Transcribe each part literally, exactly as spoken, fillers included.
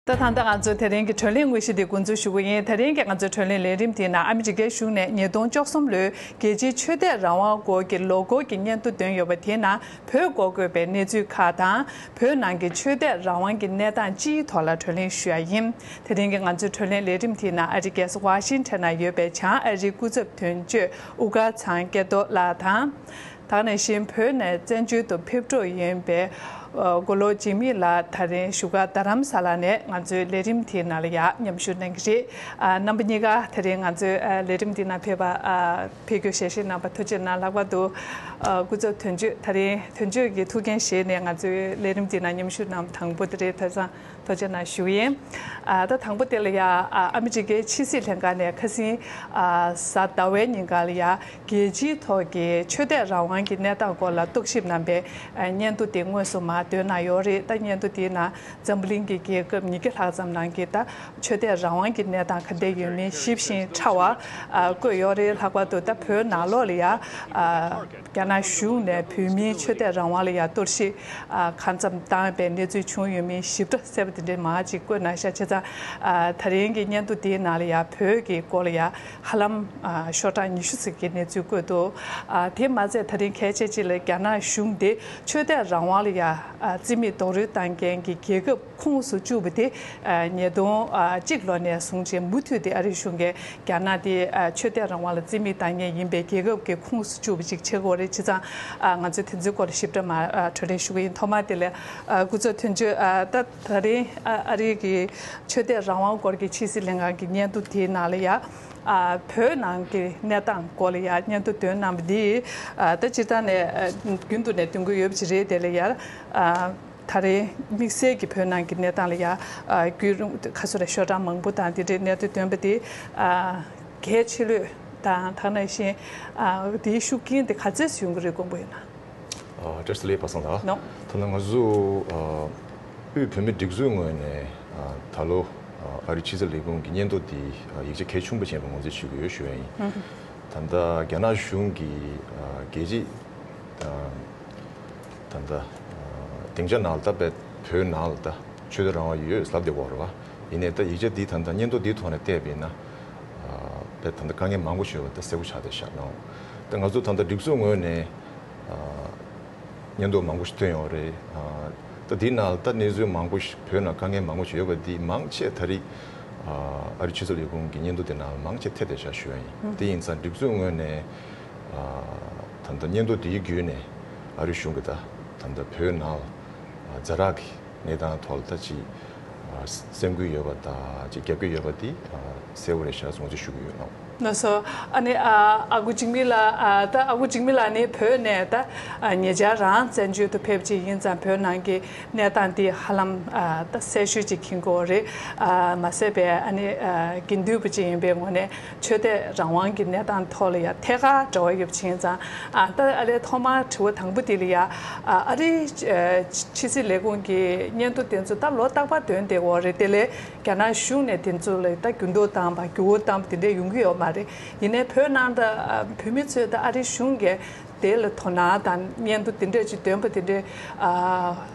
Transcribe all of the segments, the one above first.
ད་ད་ལྟ་ང་ཚོས་དེ་རིང་གི་བགྲོ་གླེང་དངོས་གཞི་འདི་འགོ་འཛུགས་ཞུ་གི་ཡིན། དེ་རིང་གི་ང་ཚོའི་བགྲོ་གླེང་ལས་རིམ་དེའི་ནང་ཨ་མི་རི་ཀའི་གཞུང་ནས་ཉིས་སྟོང་བཅུ་གསུམ་ལོའི་རྒྱལ་སྤྱིའི་ཆོས་དད་རང་དབང་སྐོར་གྱི་ལོ་འཁོར་གྱི་སྙན་ཐོ་བཏོན་ཡོད་པ། དེའི་ནང་བོད་སྐོར་འཁོད་པའི་གནས་ཚུལ་ཁག་དང་། བོད་ནང་གི་ཆོས་དད་རང་དབང་གི་གནས་སྟངས་སྤྱིའི་ཐོག་ལ་བགྲོ་གླེང་ཞུ་ཡ་ཡིན། དེ་རིང་གི་ང་ཚོའི་བགྲོ་གླེང་ལས་རིམ་དེའི་ནང་ཨ་རིའི་རྒྱལ་ས་ཝ་ཤིང་ཊོན་ན་ཡོད་པའི་བྱང་ཨ་རིའི་སྐུ་ཚབ་དོན་གཅོད་དབུ་དཀར་ཚང་སྐལ་རྡོར་ལགས་དང་། དེ་ནང་བཞིན་བོད་ནས་བཙན་བྱོལ་དུ་ཕེབས་འགྲོ་ཡིན་པའི་ཨ་མགོ་ལོག་འཇིགས་མེད་ལགས་ད་རིང་བཞུགས་སྒར་རྡ་རམ་ས་ལ་ནས་ང་ཚོའི་ལས་རིམ་དེའི་ནང་ལ་ཡང་མཉམ་ཞུགས་གནང་གི་རེད། ཨ་རྣམ་པ་གཉིས་ཀ་དེ་རིང་ང་ཚོའི་ཨ་ལས་རིམ་འདི་ནང་ཕེབས་པ་ཨ་ཕེབས་སྐྱོར་ཞལ་བཞེས་གནང་བ་ཐུགས་རྗེ་གནང་། ལྷག་པར་དུ་ཨ་སྐུ་ཚབ་དོན་གཅོད་ད་རིང་དོན་གཅོད་ཀྱི་ཐུགས་འགན་བཞེས་ནས་ང་ཚོའི་ལས་རིམ་འདི་ནང་མཉམ་ཞུགས་གནང་བ་དང་པོ་དེ་རེད། དེང་སང་ཐུགས་རྗེ་གནང་ཞུ་གི་ཡིན། ཨ་ད་དང་པོ་དེ་ལ་ཡ་ཨ་ཨ་མི་རི་ཀའི་ཕྱི་སྲིད་ལྷན་ཁང་ནས་ཁ་སང་ཨ་གཟའ་ཟླ་བའི་ཉིན་ཀ་ལ་ཡ་རྒྱལ་སྤྱིའི་ཐོག་གི་ཆོས་དད་རང་དབང་གི་གནས་སྟངས་སྐོར་ལ་རྟོག་ཞིབ་གནང་པའི་ཨ་སྙན་ཐོ་དེ་དངོས་སུ་མར་བཏོན་གནང་ཡོད་རེད། ད་སྙན་ཐོ་དེའི་ནང་འཛམ་བུ་གླིང་གི་རྒྱལ་ཁབ་ཉིས་བརྒྱ་ལྷག་ཙམ་ནང་གི་ད་ཆོས་དད་རང་དབང་གི་གནས་སྟངས་ག་འདྲ་ཡོད་མེད་ཞིབ་ཅིང་ཕྲ་བ་ཨ་བཀོད་ཡོད་རེད། ལྷག་པར་དུ་ད་བོད་ནང་ལོགས་ལ་ཡ་ཨ་རྒྱ་ནག་གཞུང་ནས་བོད་མིའི་ཆོས་དད་རང་དབང་ལ་ཡ་གཏོར་བཤིག་ཨ་གང་ཙམ་བཏང་པའི་གནས་ཚུལ་བྱུང་ཡོད་མེད་ཞིབ་ཕྲ་གསལ་པོ་དེ་འདྲའི་མར་ཅིག་བཀོད་གནང་ཤག་བྱས་ཙང་ཨ་ད་རིང་གི་སྙན་ཐོ་དེའི་ནང་ལ་ཡ་བོད་ཀྱི་སྐོར་ལ་ཡ་ཧ་ལམ་ཨ་ཤོག་གྲངས་ཉི་ཤུ་ཙམ་གྱི་གནས་ཚུལ་བཀོད་འདུག་ཨ་དེ་མ་ཚད་ད་རིང་གལ་ཆེ་ཅིག་ལ་རྒྱ་ནག་གཞུང་དེ་ཆོས་དད་རང་དབང་ལ་ཡ་ཨ་རྩིས་མེད་རྡོག་རོལ་བཏང་མཁན་གྱི་རྒྱལ་ཁབ་ཁོངས་སུ་བཅུག་པ་དེ་ཨ་ཉིས་སྟོང་གཅིག་ལོ་ནས་བཟུང་བྱས་མུ་མཐུད་དེ་ཨ་རིའི་གཞུང་གིས་རྒྱ་ནག་དེ་ཨ་ཆོས་དད་རང་དབང་ལ་རྩིས་མེད་བཏང་མཁན་ཡིན་པའི་རྒྱལ་ཁབ་ཀྱི་ཁོངས་སུ་བཅུག་པ་ཅིག་བྱེད་དགོས་རེད། བྱས་ཙང་ཨ་ང་ཚོས་དེ་ཚོའི་སྐོར་ལ་ཞིབ་ཕྲ་མར་ཨ་བགྲོ་གླེང་ཞུ་གི་ཡིན། ཐོག་མར་དེ་ལ་ཨ་སྐུ་ཚབ་དོན་གཅོད་ཨ་ད་ད་རིང་ཨ་ཨ་རི་གི་ཆོས་དད་རང་དབང་སྐོར་གྱི་ཕྱི་སྲིད་ལྷན་ཁང་གི་སྙན་ཐོ་དེའི་ནང་ལ་ཡ་ཨ་བོད་ནང་གི་གནས་སྟངས་སྐོར་ལ་ཡ་སྙན་ཐོ་བཏོན་གནང་བ་འདི་ཨ་ད་སྤྱིར་བཏང་ནས་ཨ་རྒྱུན་དུ་ནས་འདོན་གྱི་ཡོད་པ་ཅིག་རེད། དེ་ལ་ཡ་ཨ། ད་རེས་དམིགས་བསལ་གྱི་བོད་ནང་གི་གནས་སྟངས་ལ་ཡ་ཨ་བརྒྱུད་རིམ་ཁ་སོ་རེ་ཤོག་གྲངས་མང་པོ་དང་དེ་འདྲའི་གནད་དོན་བཏོན་པ་དེ་ཨ་གལ་ཆེ་ལོས་དང་། དེ་ནང་བཞིན་ཨ་དེའི་ཤུགས་རྐྱེན་དེ་ག་ཚད་ཡོང་གི་རེད་དགོངས་པ་ཡོད་ན། ཨ་བཀྲ་ཤིས་བདེ་ལེགས་པ་སངས་ལགས། ནོ། ད་ནང་ང་ཚོ་ཨ་དབུས་བོད་མིའི་སྒྲིག་འཛུགས་ངོས་ནས་ཨ་ད་ལོ་ཨ་ཨ་རིའི་ཕྱི་སྲིད་ལས་ཁུངས་ཀྱི་སྙན་ཐོ་དེ་ཨ་ཡིག་ཆ་གལ་ཆེན་པོ་ཅན་པ་ངོས་འཛིན་ཞུ་གི་ཡོད་ཞུ་ཡ་ཡིན། ད་ལྟ་རྒྱ་ནག་གཞུང་གིས་ཨ་རྒྱལ་སྤྱིའི་ཨ་ད་ལྟ་ཨ་སྡིངས་ཆ་ནང་ལ་ད་བོད་ནང་ལ་ད་ཆོས་དད་རང་དབང་ཡོད་ལབ་བསྡད་ཡོད་རེད་བ། ཡིན་ནའི་ད་ཡིག་ཆ་འདི་ད་ལྟ་སྙན་ཐོ་འདིའི་ཐོག་ནས་བལྟས་པ་ཡིན་ན་ཨ་བོད་ད་ལྟ་དཀའ་ངལ་མང་པོ་ཞིག་ཡོད་པ་ད་གསལ་པོ་ཆགས་བསྡད་ཤག་ནའོ། ད་ང་ཚོ་ད་ལྟ་སྒྲིག་འཛུགས་ངོས་ནས་ཨ་སྙན་ཐོ་མང་པོ་ཞིག་བཏོན་ཡོད་རེད། ཨ་ད་འདི་ནང་ལ་ད་གནས་ཚུལ་མང་པོ་ཞིག་བོད་ནང་དཀའ་ངལ་མང་པོ་ཞིག་ཡོད་པ་འདི་མང་ཆེ་ད་རེས་ཨ་ཨ་རི་ཕྱི་སྲིད་ལས་ཁུངས་ཀྱི་སྙན་ཐོ་དེ་ནང་ལ་མང་ཆེ་ཐེབས་བསྡད་ཤག་ཞུ་ཡ་ཡིན། དེ་ཡིན་ཙང་སྒྲིག་འཛུགས་ངོས་ནས་ཨ་ད་ལྟ་སྙན་ཐོ་འདིའི་བརྒྱུད་ནས་ཨ་རི་གཞུང་གིས་ད་ད་ལྟ་བོད་ནང་ལ་ཨ་ཛ་དྲག་གི་གནས་སྟངས་ཐོག་ལ་ད་ཅིག་ཨ་སེམས་འགུལ་ཡོད་པ་དང་ཅིག་རྒྱབ་སྐྱོར་ཡོད་པ་འདི་ཨ་གསལ་པོ་རེད་ཤག་ཟེར་ངོས་འཛིན་ཞུ་གི་ཡོད་ལགས། ལགས་སོ། ཨ་ནི་ཨ་ཨ་ཁུ་འཇིགས་མེད་ལགས། ཨ་ད་ཨ་ཁུ་འཇིགས་མེད་ལགས་ནི་བོད་ནས་ད་ཨ་ཉེ་ཆར་རང་བཙན་བྱོལ་དུ་ཕེབས་ཅིག་ཡིན་ཙང་བོད་ནང་གི་གནས་སྟངས་འདི་ཧ་ལམ་ཨ་ད་གསལ་ཤོས་ཅིག་མཁྱེན་གྱི་ཡོད་རེད། ཨ་མ་ཟད་པའི་ཨ་ནི་ཨ་དགེ་འདུན་པ་ཅིག་ཡིན་པའི་ངོས་ནས་ཆོས་དད་རང་དབང་གི་གནས་སྟངས་ཐོག་ལ་ཡ་ཐད་ཀར་འབྲེལ་བ་ཡོད་པ་ཅིག་ཡིན་ཙང་། ཨ་ད་ཨ་ལས་ཐོག་མར་དྲི་བ་དང་པོ་དེ་ལ་ཡ་ཨ་ཨ་རིའི་ཨ་ཕྱི་སྲིད་ལས་ཁུངས་ཀྱི་སྙན་ཐོ་དེ་ཚོ་ད་ལོ་རྟག་པར་འདོན་བསྡད་ཀྱི་ཡོད་རེད། དེ་ལས་རྒྱ་ནག་གཞུང་ནས་དེ་ཚོ་ལ་ད་འགྱུར་ལྡོག་བཏང་པ་འགྱུར་བ་བཏང་པ་དེ་འདྲ་ཡོང་གི་ཡོད་མ་རེད། ཡིན་ནའི་བོད་ནང་ད་ཨ་བོད་མི་ཚོས་ད་ཨ་རིའི་གཞུང་གིས་དེ་ལ་དོ་སྣང་དང་སྙན་ཐོ་དེ་འདྲ་ཅིག་འདོན་པ་དེ་འདྲ་ཨ་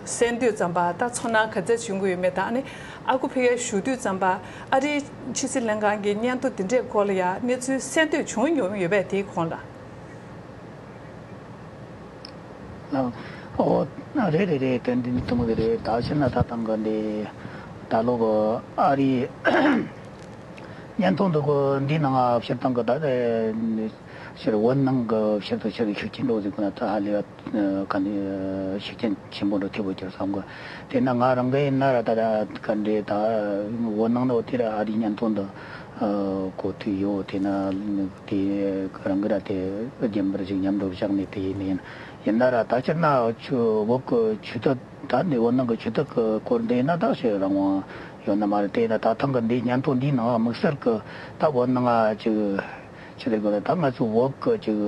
གསན་དུས་ཙམ་པ་ད་ཚོར་སྣང་ག་ཚད་བྱུང་གི་ཡོད་མེད་དང་། ཨ་ནི་ཨ་ཁུ་ཕ་གིར་བཞུགས་དུས་ཙམ་པ་ཨ་རིའི་ཕྱི་སྲིད་ལྷན་ཁང་གི་སྙན་ཐོ་དེ་འདྲའི་སྐོར་ལ་ཡང་གནས་ཚུལ་གསན་ཐོས་བྱུང་མྱོང་ཡོད་པས། དེའི་གོང་ལ། ཨོ། རེད་རེད་རེད། དེ་འདི་ཐུང་གི་རེད། ད་ཕྱིར་ན་ད་ཐང་གི་འདི་ད་ལོ་གི་ཨ་རིའི་སྙན་ཐོ་འདི་གོ་འདི་ནང་ཕྱིར་བཏང་གི་ད་ཕྱིར་བོད་ནང་གི་ཕྱིར་དུ་ཕྱིར་ཤུགས་ཆེན་འགྲོ་ཟིག་ན་ད་ཧ་ལས་ག་འདི་ཤུགས་རྐྱེན་ཆེན་པོ་འགྲོ་ཐེབས་ཡོད་ཀྱི་བསམ་གི། དེ་ན་ང་རང་གི་ཡིན་ན་ར་ད་ད་ག་འདྲེ་ད་བོད་ནང་ནི་འོ་དེ་ར་ཨ་རིའི་སྙན་ཐོ་འདི་གོ་ཐུབ་ཡོད། དེ་ན་དེ་རང་གི་ར་དེ་རྒྱན་པར་ཞིག་མཉམ་དུ་བཞག་ནས་དེ་ཡིན་ཡིན་ཡིན་ན་ར་ད་ཕྱིར་ན་ཆུ་བོད་གི་ཆུ་ཐིགས་ད་འདི་བོད་ནང་གི་ཆུ་ཐིགས་གི་སྐོར་འདི་ཡིན་ན་ད་ཞེ་རང་དབང་ཡོད་ན་མ་རེད། དེ་ཡིན་ན་ད་ཐེངས་གི་འདི་སྙན་ཐོ་འདིའི་ནང་དམིགས་བསལ་གི་ད་བོད་ནང་ང་ཅིག་ཆི་རེད་གོ་ད་ང་ཚོ་བོད་གི་ཅིག་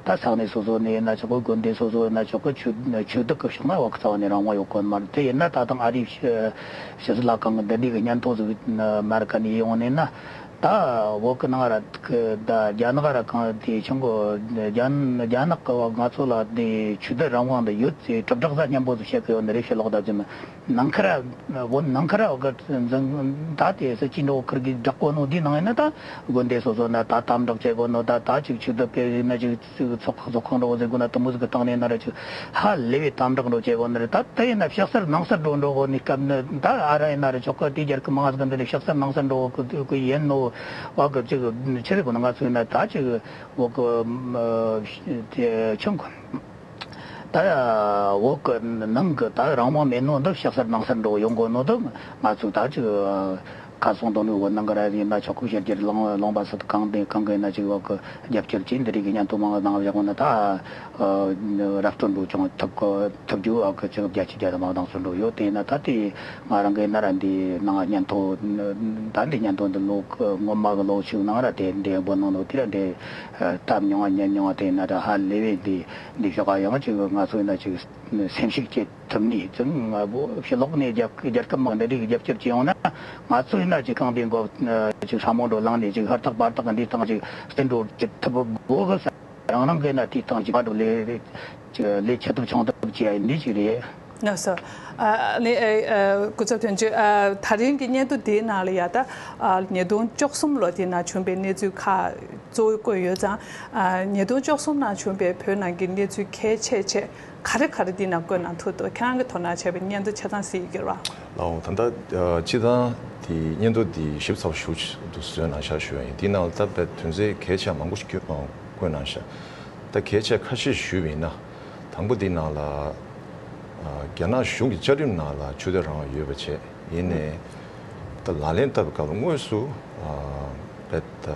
ད་ས་གནས་སོ་སོ་ནས་ཡིན་ན་ཆོག་གི། དགོན་སྡེ་སོ་སོ་ཡིན་ན་ཆོག་གི། ཆོས་ཆོས་སྡུད་གི་ཕྱོགས་ན་བ་གི་རྩ་བ་ནས་རང་དབང་ཡོད་གོ་མ་རེད། དེ་ཡིན་ན་ད་དང་ཨ་རིའི་ཕྱི་ཕྱི་སྲིད་ལྷན་ཁང་གི་འདི་འདྲའི་གི་སྙན་ཐོ་ཟིག་མ་ར་ག་ནས་ཡོང་ནས་ན་ད་བོད་གི་ནང་ར་གི་ད་རྒྱ་ནག་ར་གང་དེ་ཆུང་གོ་རྒྱ་རྒྱ་ནག་གི་བ་ང་ཚོ་ལ་དེ་ཆོས་དད་རང་དབང་འདི་ཡོད་ཚེ་དྲིལ་བསྒྲགས་ས་མཉམ་པོ་ཟིག་བྱེད་གི་ཡོད་ནི་རེད། ཕྱི་ལོགས་ད་ཅི་མ། ནང་ཁུལ་བོད་ནང་ཁུལ་གི་འཛིན་ད་དེ་སྲིད་ཇུས་འགྲོ་ཁུལ་གྱི་བསྒྲགས་གོ་ནོ་འདི་ནང་ཡིན་ན། ད་དགོན་སྡེ་སོ་སོ་ན་ད་དམ་དྲག་བྱེད་གོ་ནོ། ད་ད་ཅིག་ཆུ་བདུད་པའི་ཡིན་ན་ཅིག་ཅིག་ཚོགས་ཁག་ཚོགས་ཁག་འགྲོ་ཟེར་གོ་ན། དུ་མོ་ཟིག་གི་སྟེང་ནས་ཡིན་ན་ར་ཅིག་ཧ་ལས་པའི་དམ་དྲག་འགྲོ་བྱེད་གོ་ནི་རེད། ད་དེ་ཡིན་ན་ཕྱག་སར་ནང་སར་འགྲོ་འགྲོ་གོ་ནི་སྐབས་ནི། ད་ཨ་ར་ཡིན་ན་ར་ཆོག་གི། དེ་རྒྱལ་ཁབ་མང་ཟིག་འདི་ནས་ཕྱག་སར་ནང་སར་འགྲོ་གི་གི་ཡིན་ནོ། བ་གི་ཅིག་ཆི་ཟིག་གོ་ན། ང་ཚོ་ཡིན་ན་ད་ཅིག་བོད་གི་ཆང་གོ་ད་བོད་གི་ནང་གི་ད་རང་དབང་མེད་ནོ་འདི་ཕྱག་སར་ནང་སར་འགྲོ་ཡོང་གོ་ནོ་འདི། ང་ཚོ་ད་ཅིག་ཁ་སང་དོ་ནི་བོད་ནང་གི་ར་ཡིན་ན་ཆོག་གི། ཕྱི་རྒྱལ་ལུང་ལུང་པ་སུ་གང་དེ་གང་གི་ཡིན་ན་ཅིག་བོད་གི་རྒྱབ་སྐྱོར་གྱིས་འདི་རིགས་ཀྱི་སྙན་ཐོ་མང་བ་གནང་བཞག་གོ་ན། ད་རབ་སྟོན་འགྲོ་ཆུང་ཐུབ་གི་ཐུབ་རྒྱུ་བ་གི་ཅིག་བརྒྱ་ཆ་བརྒྱ་དང་མང་བ་དང་སུ་འགྲོ་ཡོད། དེ་ཡིན་ན་ད་དེ་ང་རང་གི་ཡིན་ན་ར་འདི་ནང་སྙན་ཐོ་ད་འདི་སྙན་ཐོ་འདི་ལོ་སྔོན་མ་གི་ལོ་ཞིག་ནང་ར་དེ་འདི་བོད་ནང་ལོ་དེ་ར་འདི་ལྟ་མྱོང་བ་ཉན་མྱོང་བ། དེ་ཡིན་ན་ད་ཧ་ལས་པའི་འདི་འདི་ཤོག་ག་ཡང་ཅིག་ང་ཚོ་ཡིན་ན་ཅིག་སེམས་ཤུགས་སྐྱེད་ཐུབ་ནི་ཙང་། ང་བོ་ཕྱི་ལོགས་ནས་རྒྱབ་རྒྱལ་ཁབ་མང་འདི་འདྲའི་རྒྱབ་སྐྱོར་བྱས་ཡོང་ན། ང་ཚོ་ཡིན་ན་ཅིག་གང་དེ་འགོ་ཅིག་ཧྲ་མོ་འགྲོ་ལངས་ནས་ཅིག་ཧུར་ཐག་འབད་ཐག་འདི་སྟེང་ཅིག་བརྩོན་འགྲུས་བྱེད་ཐུབ་དགོས་གི་ས། རང་རང་གི་ན་དེའི་སྟེང་ཅིག་མ་འགྲོ་ལས་ཅིག་ལས་ཆེ་ཐུབ་ཆུང་ཐུབ་བྱས་འདི་ཅིག་རེད། ལགས་སོ། ཨ་ནི་ཨ་ཨ་སྐུ་ཚབ་དོན་གཅོད། ཨ་ད་རིང་གི་སྙན་ཐོ་འདིའི་ནང་ལ་ཡ་ད་ཨ་ཉིས་སྟོང་བཅུ་གསུམ་ལོ་དེའི་ནང་བྱུང་བའི་གནས་ཚུལ་ཁག་གཙོ་བོ་བཀོད་ཡོད་ཙང་། ཨ་ཉིས་སྟོང་བཅུ་གསུམ་ནང་བྱུང་བའི་བོད་ནང་གི་གནས་ཚུལ་གལ་ཆེ་ཆེ་ག་རེ་ག་རེ་འདིའི་ནང་བཀོད་གནང་ཐུབ་འདུག་ཁྱེད་རང་གིས་དོ་སྣང་བྱས་པའི་སྙན་ཐོ་ཆ་ཚང་གཟིགས་ཡོད་ཀྱི་རེད་བ། ལགས་འོང་། ད་ལྟ་ཨ་སྤྱིར་བཏང་དེ་སྙན་ཐོ་འདི་ཞིབ་ཚགས་པོ་ཞེ་པོ་ཅིག་ཏུ་བཟོས་གནང་བཞག་ཞུ་ཡ་ཡིན། དེའི་ནང་ལ་ད་དཔེ་དོན་ཚན་གལ་ཆེ་མང་པོ་ཞིག་བཀོད་ཨ་བཀོད་གནང་བཞག་ད་གལ་ཆེ་ཁ་ཤས་ཞུས་པ་ཡིན་ན། དང་པོ་འདི་ནང་ལ་ཨ་རྒྱ་ནག་གཞུང་གི་བཅའ་ཁྲིམས་ནང་ལ་ཆོས་དད་རང་དབང་ཡོད་པ་བྱས། ཡིན་ནའི་ད་ལག་ལེན་བསྟར་བའི་སྐབས་ལ་དངོས་སུ་ཨ་དཔེ་ད་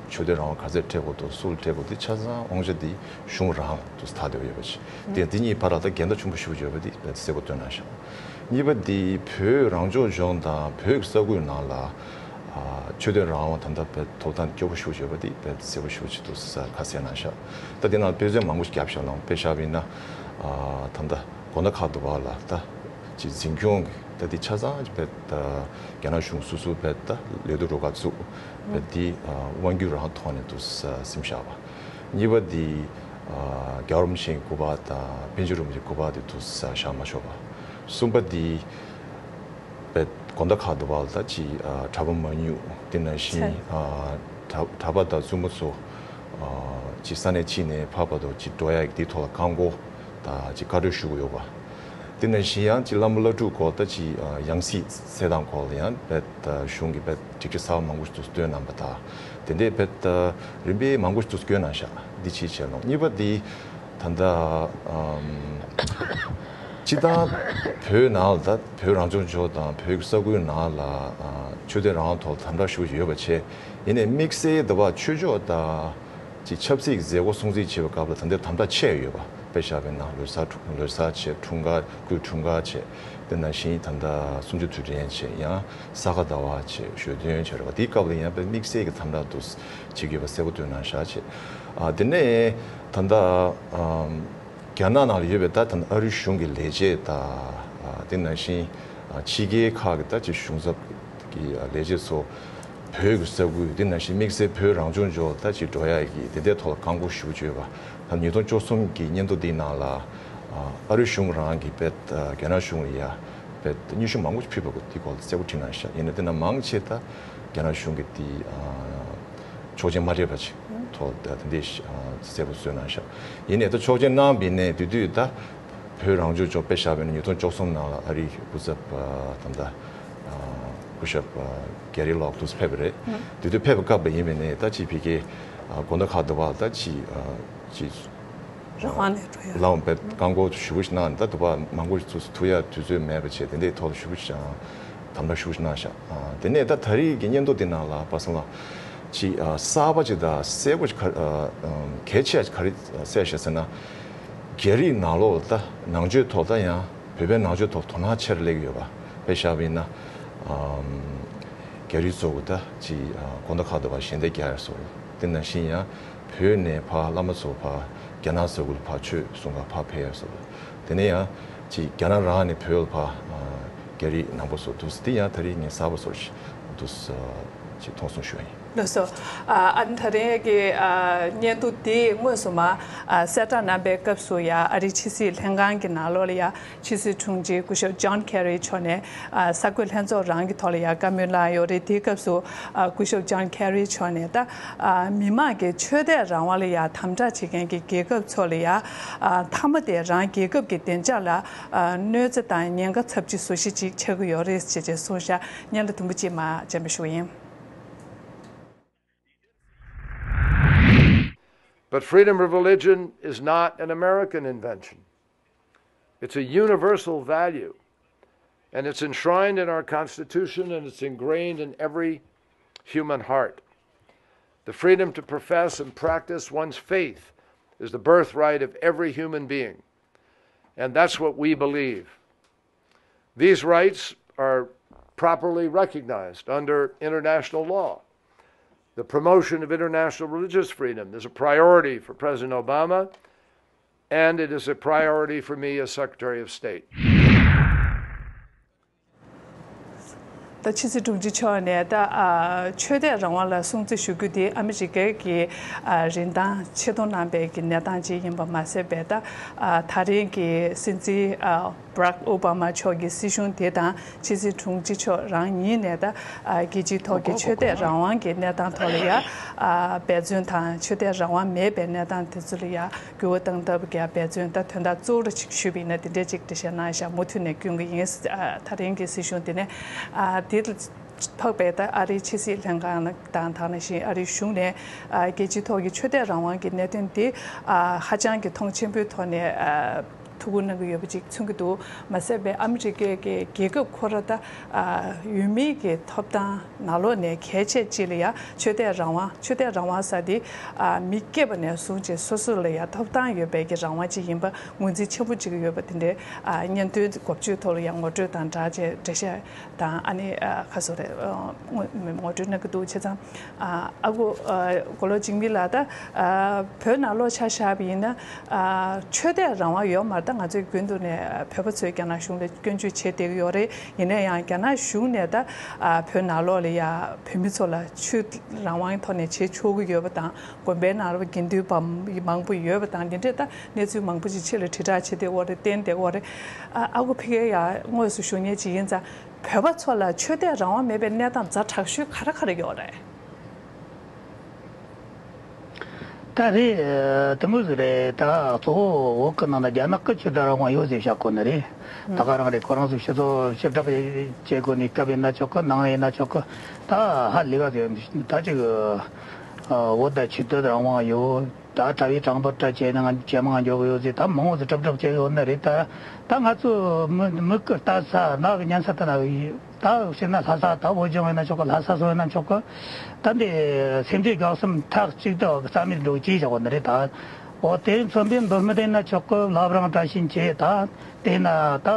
ཆོས་དད་རང་དབང་ག་ཚད་སྤྲད་དགོས་འདུག་སུ་ལ་སྤྲད་དགོས་འདི་ཆ་ཚང་དབང་ཆ་འདི་གཞུང་རང་ལ་འདུག་སེ་ཐག་དེ་ཡོད་པ་བྱས། དེ་འདི་གཉིས་བར་ལ་ད་འགལ་ཟླ་ཆེན་པོ་ཞེ་པོ་ཡོད་པ་འདི་དཔེ་གསལ་པོ་སྟོན་གནང་བཞག་གཉིས་པ་འདི་བོད་རང་སྐྱོང་ལྗོངས་དང་བོད་ཀྱི་ས་ཁུལ་ནང་ལ་ཨ་ཆོས་དད་རང་དབང་ད་ལྟ་དཔེ་ཐོབ་ཐང་སྐྱོ་པོ་ཞེ་པོ་ཡོད་པ་འདི་དཔེ་གསལ་པོ་ཞེ་པོ་ཅིག་འདུག་སེ་ཁ་གསལ་གནང་བཞག་ད་འདི་ནང་དཔེ་མཚོན་མང་པོ་ཞིག་བརྒྱབ་བཞག་ལ། དཔེ་བཞག་པ་ཡིན་ན་ཨ་ད་ལྟ་དགོང་དག་ཁ་འདུག་བ་ལ་ད་ཅིག་འཛིན་སྐྱོང་གི་ད་འདི་ཆ་ཚང་ཅིག་དཔེ་ད་རྒྱ་ནག་གཞུང་སོ་སོ་དཔེ་ད་ལས་དོན་རུ་ཁག་བཙུགས་དཔེ་འདི་ཨ་དབང་སྒྱུར་རང་ཐོག་ནས་འདུག་སེ་ཟིན་བཞག་པ། གཉིས་པ་འདི་ཨ་རྒྱལ་བ་རིན་པོ་ཆེའི་སྐུ་པར་དང་པཎ་ཆེན་རིན་པོ་ཆེའི་སྐུ་པར་དེ་འདུག་སེ་བཞག་མ་ཆོག་པ། གསུམ་པ་འདི་དཔེ་དགོང་དག་ཁ་འདུག་བ་ལ་ད་ཅིག་ཨ་གྲྭ་པ་མ་ཉུང་དེ་ནང་བཞིན་ཨ་གྲྭ་གྲྭ་པ་དང་བཙུན་མོ་ཚོ་ཨ་ཅིག་ས་གནས་གཅིག་ནས་ཕར་བར་དུ་ཅིག་འགྲོ་ཡག་གི་དེའི་ཐོག་ལ་བཀག་འགོག་དང་ཅིག་བཀའ་འཁྲོལ་ཞུ་གི་ཡོད་པ། དེ་ནང་བཞིན་ཡང་ཅིག་བླ་མ་བླ་སྤྲུལ་སྐོར་ད་ཅིག་ཨ་ཡང་སྲིད་གསལ་སྟངས་སྐོར་ལ་ཡང་དཔེ་ད་གཞུང་གིས་དཔེ་སྒྲིག་གཞི་གསར་པ་མང་པོ་ཞིག་བཏོན་གནང་བ་དང་། དེ་འདྲའི་དཔེ་ད་རིམ་པས་མང་པོ་ཞིག་བཀོད་གནང་བཞག་འདི་ཅིག་བྱས་ལོང་། གཉིས་པ་འདི་ད་ལྟ་ཨམ་སྤྱིར་བཏང་བོད་ནང་ལ་ད་བོད་རང་སྐྱོང་ལྗོངས་དང་བོད་ཀྱི་ས་ཁུལ་ནང་ལ་ཨ་ཆོས་དད་རང་དབང་ཐོག་དམ་དྲག་ཞུ་བཞིན་ཡོད་པ་བྱས། ཡིན་ནའི་དམིགས་བསལ་འདི་བ་ཆོས་ཕྱོགས་དང་ཅིག་ཆབ་སྲིད་ཀྱི་མཛད་སྒོ་སྲུང་བརྩི་བྱེད་པའི་སྐབས་ལ་ད་ལྟའི་དམ་དྲག་ཆེ་ཡོད་པ། དཔེ་བཞག་པའི་ནང་ལོ་གསར་ལོ་གསར་བྱས། འཁྲུངས་སྐར་སྐུའི་འཁྲུངས་སྐར་བྱས། དེ་ནང་བཞིན་ད་ལྟ་གསུམ་བཅུ་དུས་དྲན་བྱས། ཡང་ས་ག་ཟླ་བ་བྱས། གཞོན་སྟོན་བྱས་རེད་བ། དེའི་སྐབས་ལ་ཡང་དཔེ་དམིགས་བསལ་གྱི་དམ་དྲག་འདུག་བྱེད་ཀྱི་ཡོད་པ་གསལ་པོ་སྟོན་གནང་བཞག་བྱས། ཨ་དེ་ནས་ད་ལྟ་ཨམ་རྒྱ་ནག་ནང་ལ་ཡོད་པའི་ད་ད་ལྟ་ཨ་རི་གཞུང་གི་ལས་བྱེད་དང་། ཨ་དེ་ནང་བཞིན་ཨ་ཕྱི་རྒྱལ་ཁག་གི་ད་ཅིག་གཞུང་ཚབ་ཀྱི་ཨ་ལས་བྱེད་ཚོ་བོད་ཀྱི་ས་ཁུལ། དེ་ནང་བཞིན་དམིགས་བསལ་བོད་རང་སྐྱོང་ལྗོངས་ད་ཅིག་འགྲོ་ཡག་གི་དེ་འདྲའི་ཐོག་ལ་བཀག་འགོག་ཞུ་བཅོས་པ། ད་ཉིས་སྟོང་བཅུ་གསུམ་གྱི་སྙན་ཐོ་འདིའི་ནང་ལ་ཨ་ཨ་རི་གཞུང་རང་གིས་དཔེ་ཨ་རྒྱ་ནག་གཞུང་ལ་ཡ་དཔེ་སྙན་ཞུ་མང་པོ་ཞིག་ཕུལ་བ་འདི་སྐོར་ལ་གསལ་པོ་བྲིས་གནང་བཞག་ཡིན་ན་དེ་ནང་མང་ཆེ་ད་རྒྱ་ནག་གཞུང་གིས་འདི་ཨ་ཆོག་མཆན་མ་སྤྲད་པ་ཅིག་ཐོག་ད་དེ་འདྲའི་ཨ་གསལ་པོ་བཟོས་གནང་བཞག་ཡིན་ནའི་ད་ཆོག་མཆན་གནང་བ་ཡིན་ནའི་དེ་དུས་ད་བོད་རང་སྐྱོང་ལྗོངས་དཔེ་བཞག་པ་ཡིན་ན་ཉིས་སྟོང་བཅུ་གསུམ་ནང་ལ་ཨ་རིའི་སྐུ་ཚབ་ཨ་ད་ལྟ་ཨ་སྐུ་ཞབས་ཨ་གྷེ་རི་ལོག་དུ་ཕེབས་པ་རེད། དེ་དུས་ཕེབས་པའི་སྐབས་ལ་ཡིན་པ་ཡིན་ནའི་ད་ཅིག་ཕ་གིའི་ཨ་དགོང་དག་ཁ་འདུག་བ་ད་ཅིག་ཨ་ཅིག་རང་དབང་ནས་འགྲོ་ཡ། ལའོ་བེད་བཀག་འགོག་ཞུ་ཞིག་གནང་། ད་དུ་བ་མང་པོ་ཞིག་ཚུགས་ཐུབ་ཡ་དུས་ཚོད་མེད་པ་བྱས། དེ་འདྲའི་ཐོག་ལ་ཞུ་ཞིག་དམ་དྲག་ཞུ་ཞིག་གནང་ཤག་ཨ་དེ་ནས་ད་ད་རེས་ཀྱི་སྙན་ཐོ་དེ་ནང་ལ་པ་སངས་ལགས་ཅིག་ཨ་གསར་པ་ཅིག་དང་གསལ་པོ་ཅིག་ག་ཨ་ཨམ་གལ་ཆེ་ཡ་ཅིག་ག་རེ་གསལ་བཞག་ཟེར་ན། རྒྱ་རིགས་ནང་ལོགས་ལ་ད་ནང་ཆོས་ཐོག་ད་ཡང་བོད་པའི་ནང་ཆོས་ཐོག་དོ་སྣང་ཆེར་སླེབས་ཡོད་པ། དཔེ་བཞག་པ་ཡིན་ན་ཨམ་རྒྱ་རིགས་ཚོ་གི་ད་ཅིག་ཨ་དགོང་དག་ཁ་འདུག་བ་ཞལ་འདེབས་རྒྱག་ཡ་སོགས། དེ་ནང་བཞིན་ཡང་བོད་ནས་ཕར་བླ་མ་ཚོ་ཕར་རྒྱ་ནག་ས་ཁུལ་ཕར་ཆོས་གསུང་ག་ཕར་ཕེབས་ཡ་སོགས། དེ་ནས་ཡང་ཅིག་རྒྱ་ནག་རང་ནས་བོད་ལ་ཕར་ཨ་རྒྱ་རིགས་ནང་པ་ཚོ་འདུག་སེ། དེ་ཡང་ད་རེས་ངས་གསར་པ་བཟོ་ཞིག་འདུག་སེ། ཅིག་མཐོང་སོང་ཞུ་བ་ཡིན། ལགས་སོ། ཨ་ཨ་ནི་ད་རིང་གི་ཨ་བརྙན་ཐུང་འདི་དངོས་སུ་མ་ཨ་གསལ་བསྒྲགས་གནང་པའི་སྐབས་སུ་ཡ་ཨ་རིའི་ཕྱི་སྲིད་ལྷན་ཁང་གི་ནང་ལོགས་ལ་ཡ་ཕྱི་སྲིད་དྲུང་ཆེ་སྐུ་ཞབས་ཇོན་ཁེ་རི་མཆོག་ནས་ཨ་གསར་འགོད་ལྷན་ཚོགས་རང་གི་ཐོག་ལ་ཡ་བཀའ་མོལ་གནང་ཡོད་རེད། དེའི་སྐབས་སུ་ཨ་སྐུ་ཞབས་ཇོན་ཁེ་རི་མཆོག་ནས་ད་ཨ་མི་མང་གི་ཆོས་དད་རང་དབང་ལ་ཡ་དམ་དྲག་བྱེད་མཁན་གྱི་རྒྱལ་ཁབ་ཚོ་ལ་ཡ་ཨ་མཐའ་མ་དེ་རང་རྒྱལ་ཁབ་ཀྱི་བདེ་འཇགས་ལ་ཨ་གནོད་འཚེ་དང་ཉེན་ཁ་ཚབས་ཆེ་བཟོ་གཞི་ཅིག་ཆགས་ཀྱི་ཡོད་རེད་ཅེས་ཅེས་གསུངས་ཤག་སྙན་ལ་དུམ་བུ་གཅིག་མ་འཇམ་པོ་ཞུ་བ་ཡིན། But freedom of religion is not an American invention. It's a universal value, and it's enshrined in our Constitution, and it's ingrained in every human heart. The freedom to profess and practice one's faith is the birthright of every human being, and that's what we believe. These rights are properly recognized under international law. The promotion of international religious freedom is a priority for President Obama, and it is a priority for me as Secretary of State. ད་ཕྱི་སྲིད་དྲུང་ཆེ་མཆོག་ནས་ད་ཨ་ཆོས་དད་རང་དབང་ལ་སྲུང་བརྩི་ཞུ་རྒྱུ་དེ་ཨ་མི་རི་ཀའི་གི་ཨ་རིན་ཐང་ཆེ་མཐོང་གནང་པའི་གི་གནས་སྟངས་ཅིག་ཡིན་པ་མ་ཟད་པའི་ད་ཨ་ད་རིང་གི་སྲིད་འཛིན་ཨ་བྷ་རག་ཨོ་བྷ་མ་མཆོག་གི་སྲིད་གཞུང་དེ་དང་ཕྱི་སྲིད་དྲུང་ཆེ་མཆོག་རང་ཉིད་ནས་ད་ཨ་རྒྱལ་སྤྱིའི་ཐོག་གི་ཆོས་དད་རང་དབང་གི་གནས་སྟངས་ཐོག་ལ་ཡ་ཨ་འབད་བརྩོན་དང་ཆོས་དད་རང་དབང་མེད་པའི་གནས་སྟངས་དེ་ཚོ་ལ་ཡ་འགྱུར་བ་གཏང་ཐབས་ཀྱི་འབད་བརྩོན་ད་དོན་དག་གཙོ་བོ་ཅིག་ཞུས་པ་ཡིན་ན་དེ་འདྲའི་ཅིག་འགྲེལ་བཤད་གནང་ཤག་མུ་མཐུད་ནས་སྐྱོན་གྱི་ཡིན། ད་རིང་གི་སྲིད་གཞུང་དེ་ནས་དེ་ལ་ཕོག་པའི་ད་ཨ་རིའི་ཕྱི་སྲིད་ལྷན་ཁང་དང་དེ་ནང་བཞིན་ཨ་རིའི་གཞུང་ནས་རྒྱལ་སྤྱིའི་ཐོག་གི་ཆོས་དད་རང་དབང་གི་གནད་དོན་འདི་ཧ་ཅང་གི་མཐོང་ཆེན་པོའི་ཐོག་ནས་ཐུགས་ཁུར་གནང་གི་ཡོད་པ་ཅིག་མཚོན་གྱི་འདུག་མ་ཟད་པའི་ཨ་མི་རི་ཀའི་གི་རྒྱལ་ཁབ་ཁོ་ར་ད་ཡུལ་མིའི་གི་ཐོབ་ཐང་ནང་ལོགས་ནས་གལ་ཆེ་ཅིག་ལ་ཡ་ཆོས་དད་རང་དབང་ཆོས་དད་རང་དབང་ཟེར་དེ་མི་སྐྱེས་པ་ནས་བཟུང་བྱས་སོ་སོ་ལ་ཡ་ཐོབ་ཐང་ཡོད་པའི་གི་རང་དབང་ཅིག་ཡིན་པ་ངོས་འཛིན་ཆེན་པོ་བྱེད་ཀྱི་ཡོད་པ་དེ་འདྲའི་སྙན་ཐོའི་འགོ་བརྗོད་ཐོག་ལ་ཡ་ངོ་སྤྲོད་དང་སྦྲགས་བྱས་འགྲེལ་བཤད་དང་ཨ་ནི་ཁ་སོ་རེ་ངོ་སྤྲོད་གནང་གི་འདུག་བྱས་ཙང་ཨ་ཁུ་མགོ་ལོག་འཇིགས་མེད་ལགས་ད་བོད་ནང་ལོགས་ཆ་བཞག་པ་ཡིན་ན། ཨ་ཆོས་དད་རང་དབང་ཡོད་མ་རེད། ད་ང་ཚོའི་རྒྱུན་དུ་ནས་བོད་པ་ཚོས་རྒྱ་ནག་གཞུང་ལ་སྐྱོན་བརྗོད་བྱེད་བསྡད་ཀྱི་ཡོད་རེད། ཡིན་ན་ཡང་རྒྱ་ནག་གཞུང་ནས་ད་ཨ་བོད་ནང་ལོགས་ལ་ཡ་བོད་མི་ཚོ་ལ་ཆོས་རང་དབང་ཐོག་ནས་བྱེད་ཆོག་གི་ཡོད་པ་དང་དགོན་པའི་ནང་ལ་དགེ་འདུན་པ་མང་པོ་ཡོད་པ་དང་འདི་འདྲས་ད་གནས་ཚུལ་མང་པོ་ཞིག་ཕྱི་ལ་དྲིལ་བསྒྲགས་བྱེད་བསྡད་ཡོད་རེད། བསྟན་བསྡད་ཡོད་རེད། ཨ་ཨ་ཁུ་ཕ་གིར་ཡ་དངོས་སུ་བཞུགས་མཁན་ཅིག་ཡིན་ཙང་བོད་པ་ཚོ་ལ་ཆོས་དད་རང་དབང་མེད་པའི་གནས་སྟངས་ཛ་དྲག་ཤོས་ག་རེ་ག་རེ་ཡོད་རེད། ད་རེད་དེ་མོ་ཟིག་རེད། ད་གཙོ་བོ་བོད་ཀྱི་ནང་ན་རྒྱ་ནག་གི་ཆོས་དད་རང་དབང་ཡོད་ཟེར་བཞག་གོ་ནི་རེད། ད་ག་རང་རེད། ཁོ་རང་ཚོ་སྤྱི་ཚོགས་ཕྱི་བསྒྲགས་བྱེད་དགོས་ནི་སྐབས་ཡིན་ན་ཆོག་གི་ནང་ཡིན་ན་ཆོག་གི་ད་ཧ་ལས་པ་ཟེར་ད་ཅིག་བོད་ད་ཆོས་དད་རང་དབང་ཡོད། ད་གྲྭ་བའི་གྲངས་འབོར་ད་ཇེ་ནང་ཇེ་མང་འགྱོ་གི་ཡོད་ཟེར་ད་མང་བོ་ཟིག་གྲབས་གྲབས་བྱེད་གི་ཡོད་ནི་རེད། ད་ད་ང་ཚོ་མི་མི་སྐུ་ལྟ་ས་ནག་གི་ཉན་ས་ད་ན་ད་བཤད་ན་ལྷ་ས་ད་བོད་ལྗོངས་ཡིན་ན་ཆོག་གི་ལྷ་ས་སོགས་ཡིན་ན་ཆོག་གི་ད་འདི་སེམས་ཅན་དགའ་གསུམ་ཐག་གཅིག་ཏུ་རྩ་མེད་འགྲོ་ཅེས་བྱ་བ་ནི་རེད། ད་འོ་དེ་མཚོན་པའི་མདོ་སྨད་ཡིན་ན་ཆོག་གི་བླ་བྲང་བཀྲ་ཤིས་འཁྱིལ་ད་དེ་ན་ད་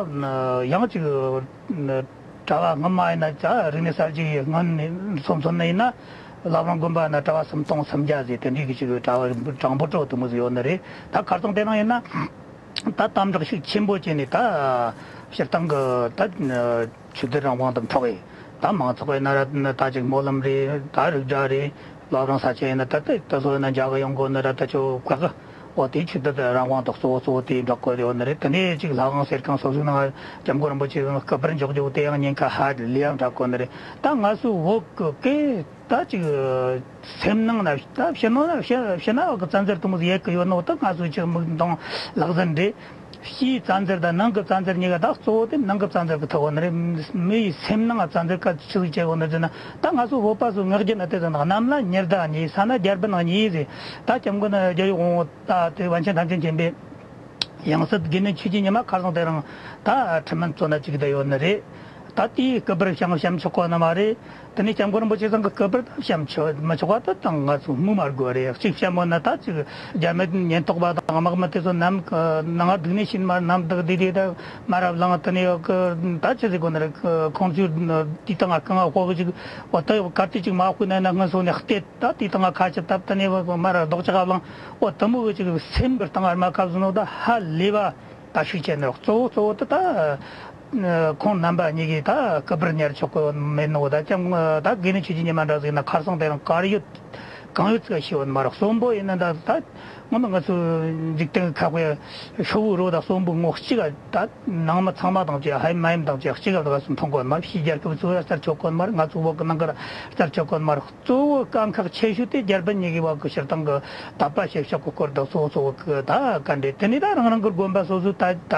ཡང་ཅིག་གྲྭ་བ་སྔོན་མ་ཡིན་ན་ད་རིག་གནས་གསར་བརྗེ་སྔོན་ནས་སོང་ཚུན་ནས་ཡིན་ན་བླ་བྲང་དགོན་པ་ན་གྲྭ་བ་སུམ་སྟོང་སུམ་བརྒྱ་ཟེར་དེ་འདྲའི་གི་ཅིག་གྲྭ་བ་གྲངས་འབོར་དྲག་དུ་མོ་ཟིག་ཡོད་ནི་རེད། ད་ཁ་རྩང་དེ་ནང་ཡིན་ན། ད་དམ་དྲག་ཤུགས་ཆེན་པོ་བྱས་ནས་ད་སྤྱིར་བཏང་གི་ད་ཆོས་དད་རང་དབང་དང་ཐོག་ཡིན་ད་མང་ཚོགས་ཡིན་ན་ར་ད་ཅིག་སྨོན་ལམ་རེད། ད་རིགས་འདྲ་རེད། བླ་བྲང་ས་ཆ་ཡིན་ན་ད་ལྟ་ད་སོ་ཡིན་ན་མཇལ་གི་ཡོང་དགོས་ནི་ར་ད་ཆོ་བཀག་གི་འོ་དེ་ཆོས་དད་རང་དབང་དང་གཙོ་བོ་གཙོ་བོ་དེ་འགྲོ་དགོས་ཡོད་ནི་རེད། དེ་ནས་ཅིག་ལྷ་ཁང་གསེར་ཁང་སོ་སོའི་ནང་སྐྱབས་མགོན་རིན་པོ་ཆེ་གི་སྐུ་པར་འཇོག་རྒྱུ་དེ་ཡང་ཉེན་ཁ་ཧ་ལས་ཡང་འདྲ་དགོས་ནི་རེད། ད་ང་ཚོའི་བོད་གི་སྐད། ད་ཅིག་སེམས་ནང་ན་ད་ཕྱི་ནང་ན་ཕྱི་ཕྱི་ན་གི་བཙན་འཛུལ་དུ་མོ་ཡེད་གི་ཡོད་ནོ་ད་ང་ཚོ་ཅིག་མིག་མདུང་ལག་ཟིན་རེད། ཕྱིའི་བཙན་འཛུལ་དང་ནང་གི་བཙན་འཛུལ་གཉིས་ཀ་ད་གཙོ་བོ་དེ་ནང་གི་བཙན་འཛུལ་གི་ཐུག་གོ་ནི་རེད། མི་ཡི་སེམས་ནང་བཙན་འཛུལ་ག་ཆི་ཟིག་བྱེད་གོ་ནི་ཟེར་ན་ད་ང་ཚོ་བོད་པ་ཚོ་ངག་རྒྱུན་ན་དེ་ཟེར་ན་གནམ་ལ་ཉི་ཟླ་གཉིས་ས་ན་རྒྱལ་པོ་ནང་གཉིས་ཟེར། ད་སྐྱབས་མགོན་རྒྱལ་བའི་དབང་པོ་ད་དེ་པཎ་ཆེན་ཐམས་ཅད་མཁྱེན་པའི། ཡང་སྲིད་དགེ་འདུན་ཆོས་ཀྱི་ཉི་མ་ཁ་སང་དེ་རིང་ད་ཁྲི་སྨན་བཙོན་ན་བཅུག་བསྡད་ཡོད་ནི་རེད། ད་དེའི་སྐུ་པར་བཤམས་བཤམས་ཆོག་གོ་ནི་མ་རེད། དེ་ནས་སྐྱབས་མགོན་རིན་པོ་ཆེ་ཚང་གི་སྐུ་པར་ད་བཤམས་ཆོག་མི་ཆོག་པ་ད་ད་ང་ཚོ་སྨོས་མ་དགོས་རེད། གཅིག་བཤམས་ཡོད་ན་ད་ཅིག་རྒྱ་མི་ཉེན་རྟོག་པ་དང་དམག་མི་དེ་ཚོ་ནམ་ནང་སྡུག་ནས་ཕྱིན་མ་ནམ་བདག་བདེ་དེ་ད་མ་རབས་ལངས་དེ་ནས་ད་ཆི་ཟིག་གོ་ནི་རེད། ཁོང་ཚོས་དེ་ད་ང་གང་ང་ཧོ་གི་ཅིག་འོ་ད་གར་དེ་ཅིག་མ་ཧུ་ན་ན་སྔོན་སོང་ནས་བལྟས། ད་དེ་དང་ཁ་ཆེ་ད་ད་ནས་མར་རྡོག་ཅག་བླངས། ཨོ་དེ་མོ་གི་ཅིག་སེམས་ཀྱི་སྟེང་ཨར་མ་ཁ་བཟོ་ནོ་ད་ཧ་ལས་པ་ད་ཤུགས་ཆེ་ནོ། གཙོ་བོ་གཙོ་བོ་དེ་ད་ ཁོང་རྣམ་པ་གཉིས་ཀྱིས་ད་སྐུ་པར་ཉར་ཆོག་གི་མེད་ནོ། ད་ཅང་ད་དགེ་འདུན་ཆོས་ཀྱི་ཉི་མ་འདྲ་ཟིག་ན་ཁར་སང་དེ་རིང་གར་ཡོད་གང་ཡོད་ཟིག་ཤེས་ཡོད་མ་རེད། གསོན་པོ་ཡིན་ན་ད་ད་ངོ་མ་ང་ཚོ་འཇིག་རྟེན་ཁག་པའི་ཤོ་བོ་རོ་དང་གསོན་པོ་ངོ་གཅིག་ག་ད་ནང་མི་ཚང་མ་དང་གཅིག་ཧའི་མ་ཡིན་དང་གཅིག་གཅིག་ག་ད་ག་སུ་མཐོང་གོ་མ་རེད། ཕྱིའི་རྒྱལ་ཁབ་ཚོ་ཡ་རྩར་ཆོག་གོ་མ་རེད། ང་ཚོ་བོད་གི་ནང་གི་རྩར་ཆོག་གོ་མ་རེད། གཙོ་བོ་དཀའ་ཁག་ཆེ་ཤོས་དེ་རྒྱལ་པོ་གཉིས་ཀྱི་བར་གྱི་སྤྱིར་བཏང་གི་དད་པ་བྱེད་ཕྱོགས་ཀྱི་སྐོར་དང་གཙོ་བོ་གཙོ་བོ་གི་ད་ག་འདྲེ་དེ་ནས་ད་རང་རང་གི་དགོན་པ་སོ་སོའི་ད་ད་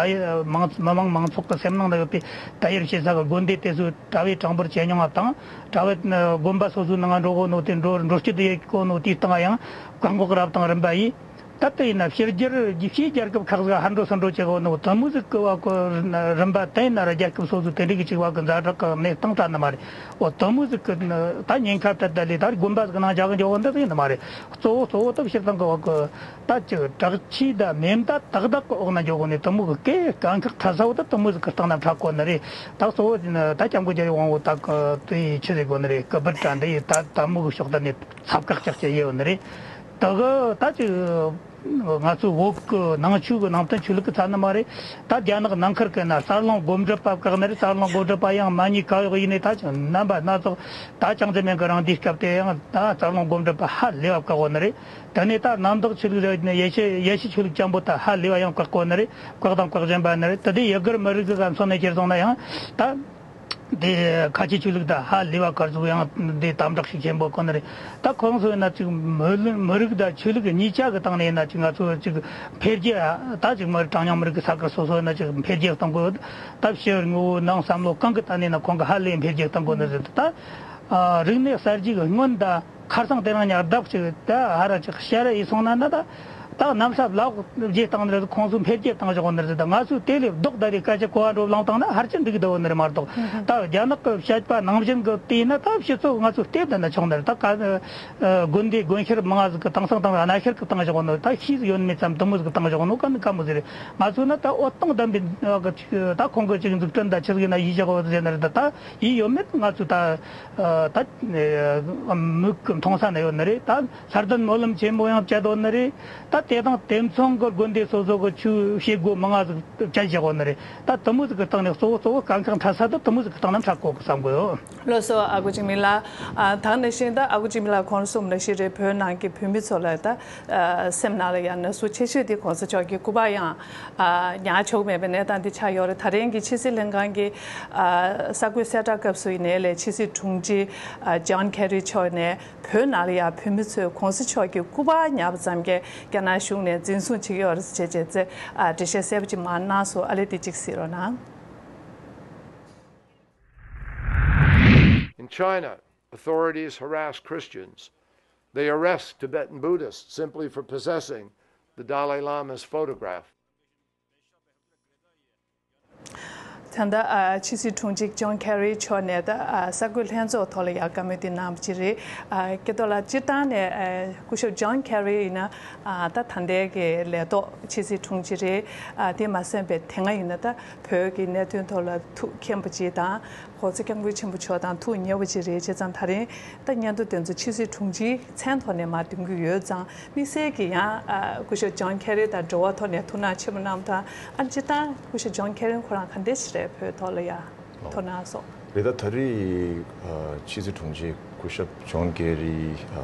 མང་མི་མང་མང་ཚོགས་ཀྱི་སེམས་ནང་ན་ཡོད་པའི་ད་ཡར་བྱེད་ས་གི་དགོན་སྡེ་དེ་ཚོའི་གྲྭ་བའི་གྲངས་འབོར་ཇེ་ཉུང་བ་དང་། གྲྭ་བའི་དགོན་པ་སོ་སོའི་ནང་འགྲོ་གོ་ནོ་དེ་འགྲོ་འགྲོ་སྐྱིད་དུ་ཡེ་གོ་ནོ་དེའི་སྟེང་ཡང་བཀག་འགོག་རབ་དང་རིམ་པ་ཡིས། ད་ལྟ་ཡིན་ན་ཕྱི་རྒྱལ་ཕྱིའི་རྒྱལ་ཁབ་ཁག་ཟིག་ཧར་འགྲོ་ཚུར་འགྲོ་བྱེད་གོ་ནོ་དེ་མོ་ཟིག་གི་བ་གོ་རིམ་པ་དེ་ཡིན་ན་ར་རྒྱལ་ཁབ་སོ་སོའི་དེ་འདྲ་གི་ཅིག་བ་གི་ཛ་དྲག་གི་གནས་སྟངས་དྲ་ནི་མ་རེད། འོ་དེ་མོ་ཟིག་གི་ད་ཉེན་ཁ་བྲལ་ད་ལས་ད་དགོན་པ་ཟིག་ནང་བཞག་གི་འཇོག་གི་འདི་ཟིག་ཡིན་ནི་མ་རེད། གཙོ་བོ་གཙོ་བོ་ད་ཕྱིར་བཏང་གི་བ་གི་ད་ཅིག་དྲག་ཆས་ད་མེ་མདའ་ཏག་ཏག་གི་འོག་ན་འཇོག་གོ་ནི་དེ་མོ་གི་སྐད་དཀའ་ཁག་ཕྲ་ས་བོ་ད་དེ་མོ་ཟིག་གི་སྟེང་ན་འཕྲད་གོ་ནི་རེད། ད་གཙོ་བོ་ད་སྐྱབས་མགོན་རྒྱལ་བའི་དབང་པོ་ད་གི་དེ་ཆི་ཟིག་གོ་ནི་རེད། སྐུ་པར་དྲ་འདི་ཡི་ད་དེ་མོ་གི་ཕྱོགས་ད་ནི་ཚབ་བཀག་ཅག་ཅིག་ཡོད་ནི་རེད། ད་གི་ད་ཅིག་ང་ཚོའི་བོད་ཀྱི་ནང་ཆོས་ཀྱི་ནང་བསྟན་ཆོས་ལུགས་ཀྱི་ཚ་ནི་མ་རེད། ད་རྒྱ་ནག་ནང་ཁུལ་གྱི་ན་རྩ་རླུང་སྒོམ་སྒྲུབ་པ་བཀག་ནི་རེད། རྩ་རླུང་སྒོམ་སྒྲུབ་པ་ཡང་མ་ཉེས་ག་ཡོག་ཡིན་ནི་ད་ཅིག་རྣམ་པ་སྣ་ཚོགས་ད་ཅང་ཙམ་ཡང་གི་རང་འདིའི་སྐབས་དེ་ཡང་ད་རྩ་རླུང་སྒོམ་སྒྲུབ་པ་ཧ་ལས་པ་བཀག་གོ་ནི་རེད། དེ་ནས་ད་གནམ་བདག་ཆོས་ལུགས་རེད་ནི་ཡེ་ཤུ་ཡེ་ཤུ་ཆོས་ལུགས་ཅན་པོ་ད་ཧ་ལས་པ་ཡང་བཀག་གོ་ནི་རེད། བཀག་དང་བཀག་བཞིན་པ་ནི་རེད། དེ་དུས་ཡུ་གུར་མི་རིགས་ཀྱི་མཚོན་ནས་ཁྱེར་སོང་ན་ཡང་ད། དེ་ཁ་ཆེ་ཆོས་ལུགས་དང་ཧ་ལས་པ་གར་ཟུག་ཡང་དེ་དམ་དྲག་ཤུགས་ཆེན་པོ་ཁོ་ན་རེད། ད་ཁོང་ཚོ་ཡིན་ན་ཅིག་མི་ལུ་མི་རིགས་དང་ཆོས་ལུགས་གཉིས་ཆ་གི་སྟེང་ནས་ཡིན་ན་ཅིག་ང་ཚོ་ཅིག་འཕེལ་རྒྱས་ད་ཅིག་མི་རིགས་གྲངས་ཉུང་མི་རིགས་ཀྱི་ས་ཁུལ་སོ་སོ་ཡིན་ན་ཅིག་འཕེལ་རྒྱས་གཏོང་དགོས། ད་ཕྱི་དངོས་པོ་ནང་བསམ་བློ་གང་གི་ཐད་ནས་ཡིན་ན་ཁོང་གི་ཧ་ལས་འཕེལ་རྒྱས་གཏོང་དགོས་ནི་རེད། ད་རིག་གནས་གསར་བརྗེ་གི་སྔོན་དང་ཁར་སང་དེ་རིང་ཉག་ལྡབ་ཅིག་ད་ཧ་ར་ཅིག་ཤ་ར་ཡིན་སོང་ན་ན་ད། ད་གནམ་ས་བླག་རྗེས་བཏང་ནི་རེད། ཁོང་ཚོ་འཕེལ་རྒྱས་བཏང་བཞག་ནི་རེད། ད་ང་ཚོས་དེ་ལས་ལྡོག་ད་རེས་སྐད་ཆ་གོ་བ་འགྲོ་ལངས་བཏང་ན་ཧར་ཅི་འགྲིག་འདུག་ནི་རེད་མ་གཏོགས། ད་རྒྱ་ནག་གི་བཤད་པ་ནང་བཞིན་གི་དེ་ན་ད་སྤྱི་ཚོགས་ང་ཚོས་བལྟས་བསྡད་ན་ཆོག་ནི་རེད། ད་ག་དགོན་སྡེ་དགོན་ཤར་མང་ང་ཟིག་གི་དེང་སང་དེང་ར་གནའ་ཤུལ་གི་བཏང་བཞག་ནི་ད་ཤེས་ཟིག་ཡོད་མེད་ཙམ་དེ་མོ་ཟིག་གི་བཏང་བཞག་ནོ་ག་ནི་ག་མོ་ཟིག་རེད། ང་ཚོ་ན་ད་འོད་སྟོང་ལྡན་པའི་ད་ཁོང་གི་ཅིག་འཛུགས་སྐྲུན་ད་ཆི་ཟིག་ཡིན་ན་ཡིད་བཞག་འོ་ཟེར་ནི་རེད། ད་ད་ཡིད་ཡོད་མེད་ང་ཚོས་ད། ད་མིག་གི་མཐོང་ས་ན་ཡོད་ནི་རེད། ད་ལྷ་ལྡན་སྨོན་ལམ་ཆེན་མོ་ཡང་བཅད་དོ་ནི་རེད། ད་དེ་དང་དེ་མཚུངས་ཀྱི་དགོན་སྡེ་སོ་སོ་གི་ཆོས་བྱེད་སྒོ་མང་ང་ཟིག་བཅད་བཞག་གོ་ནི་རེད། ད་དེ་མོ་ཟིག་གི་སྟེང་ནས་གཙོ་བོ་གཙོ་བོ་དཀའ་ཁག་འཕྲད་ས་ད་དེ་མོ་ཟིག་གི་སྟེང་ན་འཕྲད་གོ་གི་བསམ་གོ་ཡོད། ལགས་སོ། ཨ་ཁུ་འཇིགས་མེད་ལགས། ཨ་ད་ནང་བཞིན་ད་ཨ་ཁུ་འཇིགས་མེད་ལགས་ཁོང་གསུམ་ནང་བཞིན་རེད། བོད་ནང་གི་བོད་མི་ཚོ་ལ་ད་ཨ་སེམས་ནང་ལ་ཡང་ན་ཟུག་ཆེ་ཤོས་དེ་གོང་ས་མཆོག་གི་སྐུ་པར་ཡང་ཨ་ཉར་ཆོག་མེད་པའི་གནས་སྟངས་དེ་ཆགས་ཡོད་རེད། ད་རིང་གི་ཕྱི་སྲིད་ལྷན་ཁང་གི་ཨ་གསར་འགོད་གསལ་བསྒྲགས་སྐབས་སུ་ཡིན་ནའི་ལས་ཕྱི་སྲིད་དྲུང་ཆེ་ཨ་ཇོན་ཁེ་རི་མཆོག་ནས་བོད་ནང་ལ་ཡང་བོད་མི་ཚོས་གོང་ས་མཆོག་གི་སྐུ་པར་ཉར་བ་ཙམ་གྱིས་རྒྱ་ནག་གཞུང་ནས་འཛིན་བཟུང་བྱེད་ཀྱི་ཡོད་རེད་ཟེར་བྱས་བྱས་ཚེ་ཨ་འགྲེལ་བཤད་གསལ་པོ་ཅིག་མར་གནང་སོང་། ཨ་ལས་དེ་གཅིག་གཟིགས་རོགས་གནང་། In China, authorities harass Christians. They arrest Tibetan Buddhists simply for possessing the Dalai Lama's photograph. ད་ལྟ་ཨ་ཕྱི་སྲིད་དྲུང་ཆེ་ཇོན་ཁེ་རི་མཆོག་ནས་ད་ཨ་གསར་འགོད་ལྷན་ཚོགས་ཐོག་ལ་ཡང་བཀའ་མོལ་འདི་གནང་བ་ཅིག་རེད། ཨ་སྐལ་རྡོར་ལགས་སྤྱིར་བཏང་ནས་ཨ་སྐུ་ཞབས་ཇོན་ཁེ་རི་ཡིན་ན་ཨ་ད་ད་ལྟའི་གི་ལས་ཐོག་ཕྱི་སྲིད་དྲུང་ཆེ་རེད། ཨ་དེ་མ་ཟད་པའི་དེ་སྔ་ཡིན་ན་ད་བོད་ཀྱི་གནད་དོན་ཐོག་ལ་ཐུགས་མཁྱེན་པ་ཅིག་དང་། གོང་ས་སྐྱབས་མགོན་ཆེན་པོ་མཆོག་དང་ཐུགས་ཉེ་བོ་ཅིག་རེད། བྱས་ཙང་ད་རིང་ད་སྙན་ཐོ་དེ་ཚོ་ཕྱི་སྲིད་དྲུང་ཆེའི་མཚན་ཐོག་ནས་མར་འདོན་གྱི་ཡོད་ཙང་། དམིགས་བསལ་གྱི་ཡང་ཨ་སྐུ་ཞབས་ཇོན་ཁེ་རི་དང་འབྲེལ་བ་ཐོག་ནས་ཐུགས་སྣང་ཆེན་པོ་གནང་དང་། ཨ་སྤྱིར་བཏང་སྐུ་ཞབས་ཇོན་ཁེ་རི་ཁོ་རང་ག་འདྲ་ཞིག་རེད། བོད་ཐོག་ལ་ཡ་ཐུགས་སྣང་སོགས། རེད། ད་ད་རེས་ཨ་ཕྱི་སྲིད་དྲུང་ཆེ་སྐུ་ཞབས་ཇོན་ཁེ་རི་ཨ་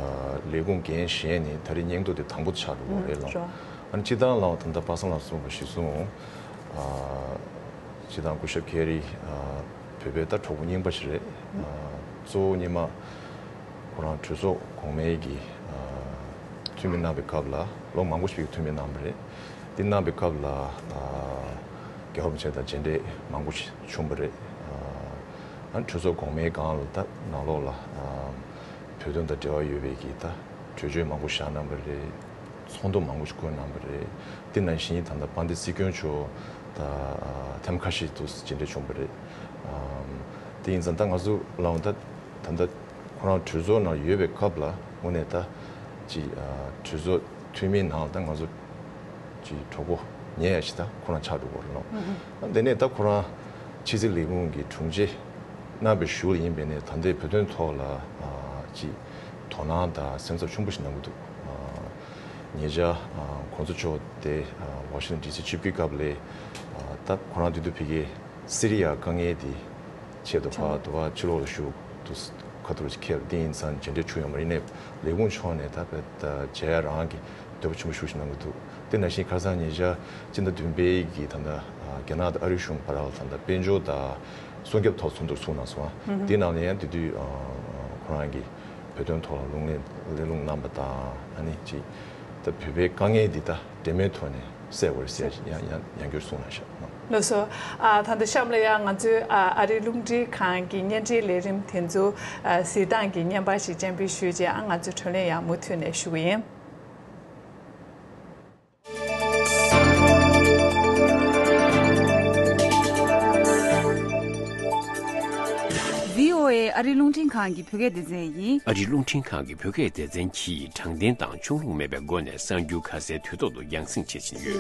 ལས་ཁུངས་འགན་བཞེས་ནས་ད་རེས་སྙན་ཐོ་དེ་དང་པོ་ཆགས་འགྲོ་གི་རེད་ལགས། ཨ་ནི་སྤྱིར་བཏང་ལའང་ད་ལྟ་པ་སངས་ལགས་གསུངས་པ་གཞིར་བཟུང་ཨ་སྤྱིར་བཏང་སྐུ་ཞབས་ཁེ་རི་ཨ་བོད་པའི་ད་གྲོགས་པོ་རྙིང་པ་ཞིག་རེད། ཨ་གཙོ་བོ་སྔོན་མ་ཁོ་རང་གྲོས་ཚོགས་གོང་མའི་གི་ཨ་འཐུས་མི་གནང་བའི་སྐབས་ལ་ལོ་མང་པོ་ཞིག་གི་འཐུས་མི་གནང་བ་རེད། འདི་གནང་བའི་སྐབས་ལ་ཨ་རྒྱལ་བ་རིན་པོ་ཆེ་དང་མཇལ་འཕྲད་མང་པོ་ཞིག་བྱུང་བ་རེད། ཨ་གྲོས་ཚོགས་གོང་མའི་སྒང་ལ་ད་ནང་ལོགས་ལ་ཨ་བོད་དོན་དང་འབྲེལ་བ་ཡོད་པའི་གི་ད་གྲོས་ཆོད་མང་པོ་བཞག་གནང་བ་རེད། ཚོགས་འདུ་མང་པོ་ཞིག་བསྐོང་གནང་བ་རེད། དེ་ནང་བཞིན་ད་ལྟ་དཔལ་ལྡན་སྲིད་སྐྱོང་མཆོག་ད་ཐེངས་ཁ་ཤས་དུ་མཇལ་འཕྲད་བྱུང་བ་རེད། ཨམ། དེ་ཡིན་ཙང་ད་ང་ཚོ་ལའང་ད་ད་ལྟ་ཁོ་རང་གྲོས་ཚོགས་ནང་ཡོད་པའི་སྐབས་ལ་དངོས་གནས་ད་ཅིག་ཨ་གྲོས་ཚོགས་འཐུས་མིའི་ནང་ལ་ད་ང་ཚོ་ཅིག་གྲོགས་པོ་ཉེ་ཡ་ཞིག་ད་ཁོ་རང་ཆགས་འགྲོ་གི་རེད་ལོ། ཨ་དེ་ནས་ད་ཁོ་རང་ཕྱི་སྲིད་ལས་ཁུངས་ཀྱི་དྲུང་ཆེ་གནང་བའི་གཞུག་ལ་ཡིན་པས་ནས་ད་ལྟའི་བོད་དོན་ཐོག་ལ་ཨ་ཅིག་དོ་སྣང་དང་སེམས་འཚབ་ཆེན་པོ་ཞིག་གནང་གི་འདུག་ཨ་ཉེ་ཆར་ཨ་གོང་ས་མཆོག་དེ་ཨ་ཝ་ཤིང་ཏོན་ཌི་སི་ཆིབས་བསྒྱུར་སྐབས་ལ་ཨ་ད་ཁོ་རང་དེ་དུས་ཕ་གིའི་ སི་རི་ཡ་དཀའ་ངལ་དེ་ཆེད་དུ་ཕར་དུ་ཕར་ཕྱི་ལོགས་ལ་བཞུགས་འདུག་ཁ་ཐུག་ཅིག་ཁེལ་དེ་ཡིན་ཙང་མཇལ་འཕྲད་བྱུང་ཡོད་མ་རེད། ཡིན་ནའི་ལས་ཁུངས་ཕྱོགས་ནས་ད་བེད་མཇལ་ཡ་རང་གི་འདོད་པ་ཆེན་པོ་ཞུ་བཞིན་གནང་གི་འདུག་དེ་ནང་བཞིན་ཁ་སང་ཉེ་ཆར་སྤྱི་ཟླ་བདུན་པའི་གི་ད་ལྟ་རྒྱ་ནག་དང་ཨ་རིའི་གཞུང་བར་ལ་ད་ལྟ་དཔལ་འབྱོར་དང་སྲུང་སྐྱོབ་ཐོག་ཚོགས་འདུར་ཚུགས་གནང་སོང་། དེའི་ནང་ལ་ཡང་དེ་དུས་ཁོ་རང་གི་བོད་དོན་ཐོག་ལ་ལུང་ལས་གླེང་སློང་གནང་པ་དང་ཨ་ནི་ཅིག་ད་བོད་པའི་དཀའ་ངལ་འདི་ད་འབྲེལ་མོལ་ཐོག་ནས་སེལ་དགོས་རེད་ཟེར་ཡང་ཡང་ཡང་བསྐྱར་གསུངས་གནང་ཤག་ལགས་སོ། ཨ་ད་ལྟ་གཤམ་ལ་ཡང་ང་ཚོའི་ཨ་ཨ་རིའི་རླུང་འཕྲིན་ཁང་གི་བརྙན་འཕྲིན་ལས་རིམ་དེ་ཚོ་ཨ་གཟིགས་སྟངས་ཀྱི་བརྙན་པར་ཞིག་སྤྱན་འབུལ་ཞུས་རྗེས་ཨ་ང་ཚོའི་བགྲོ་གླེང་ཡང་མུ་མཐུད་ནས་ཞུ་གི་ཡིན། བྷི་ཨོ་ཨེ་ཨ་རིའི་རླུང་འཕྲིན་ཁང་གི་བོད་སྐད་སྡེ་ཚན་ཡིན། ཨ་རིའི་རླུང་འཕྲིན་ཁང་གི་བོད་སྐད་སྡེ་ཚན་གྱིས་དྲང་བདེན་དང་ཕྱོགས་ལྷུང་མེད་པའི་སྒོ་ནས་གསར་འགྱུར་ཁ་གསལ་དུས་ཐོག་ཏུ་རྒྱང་སྲིང་བྱེད་བཞིན་ཡོད།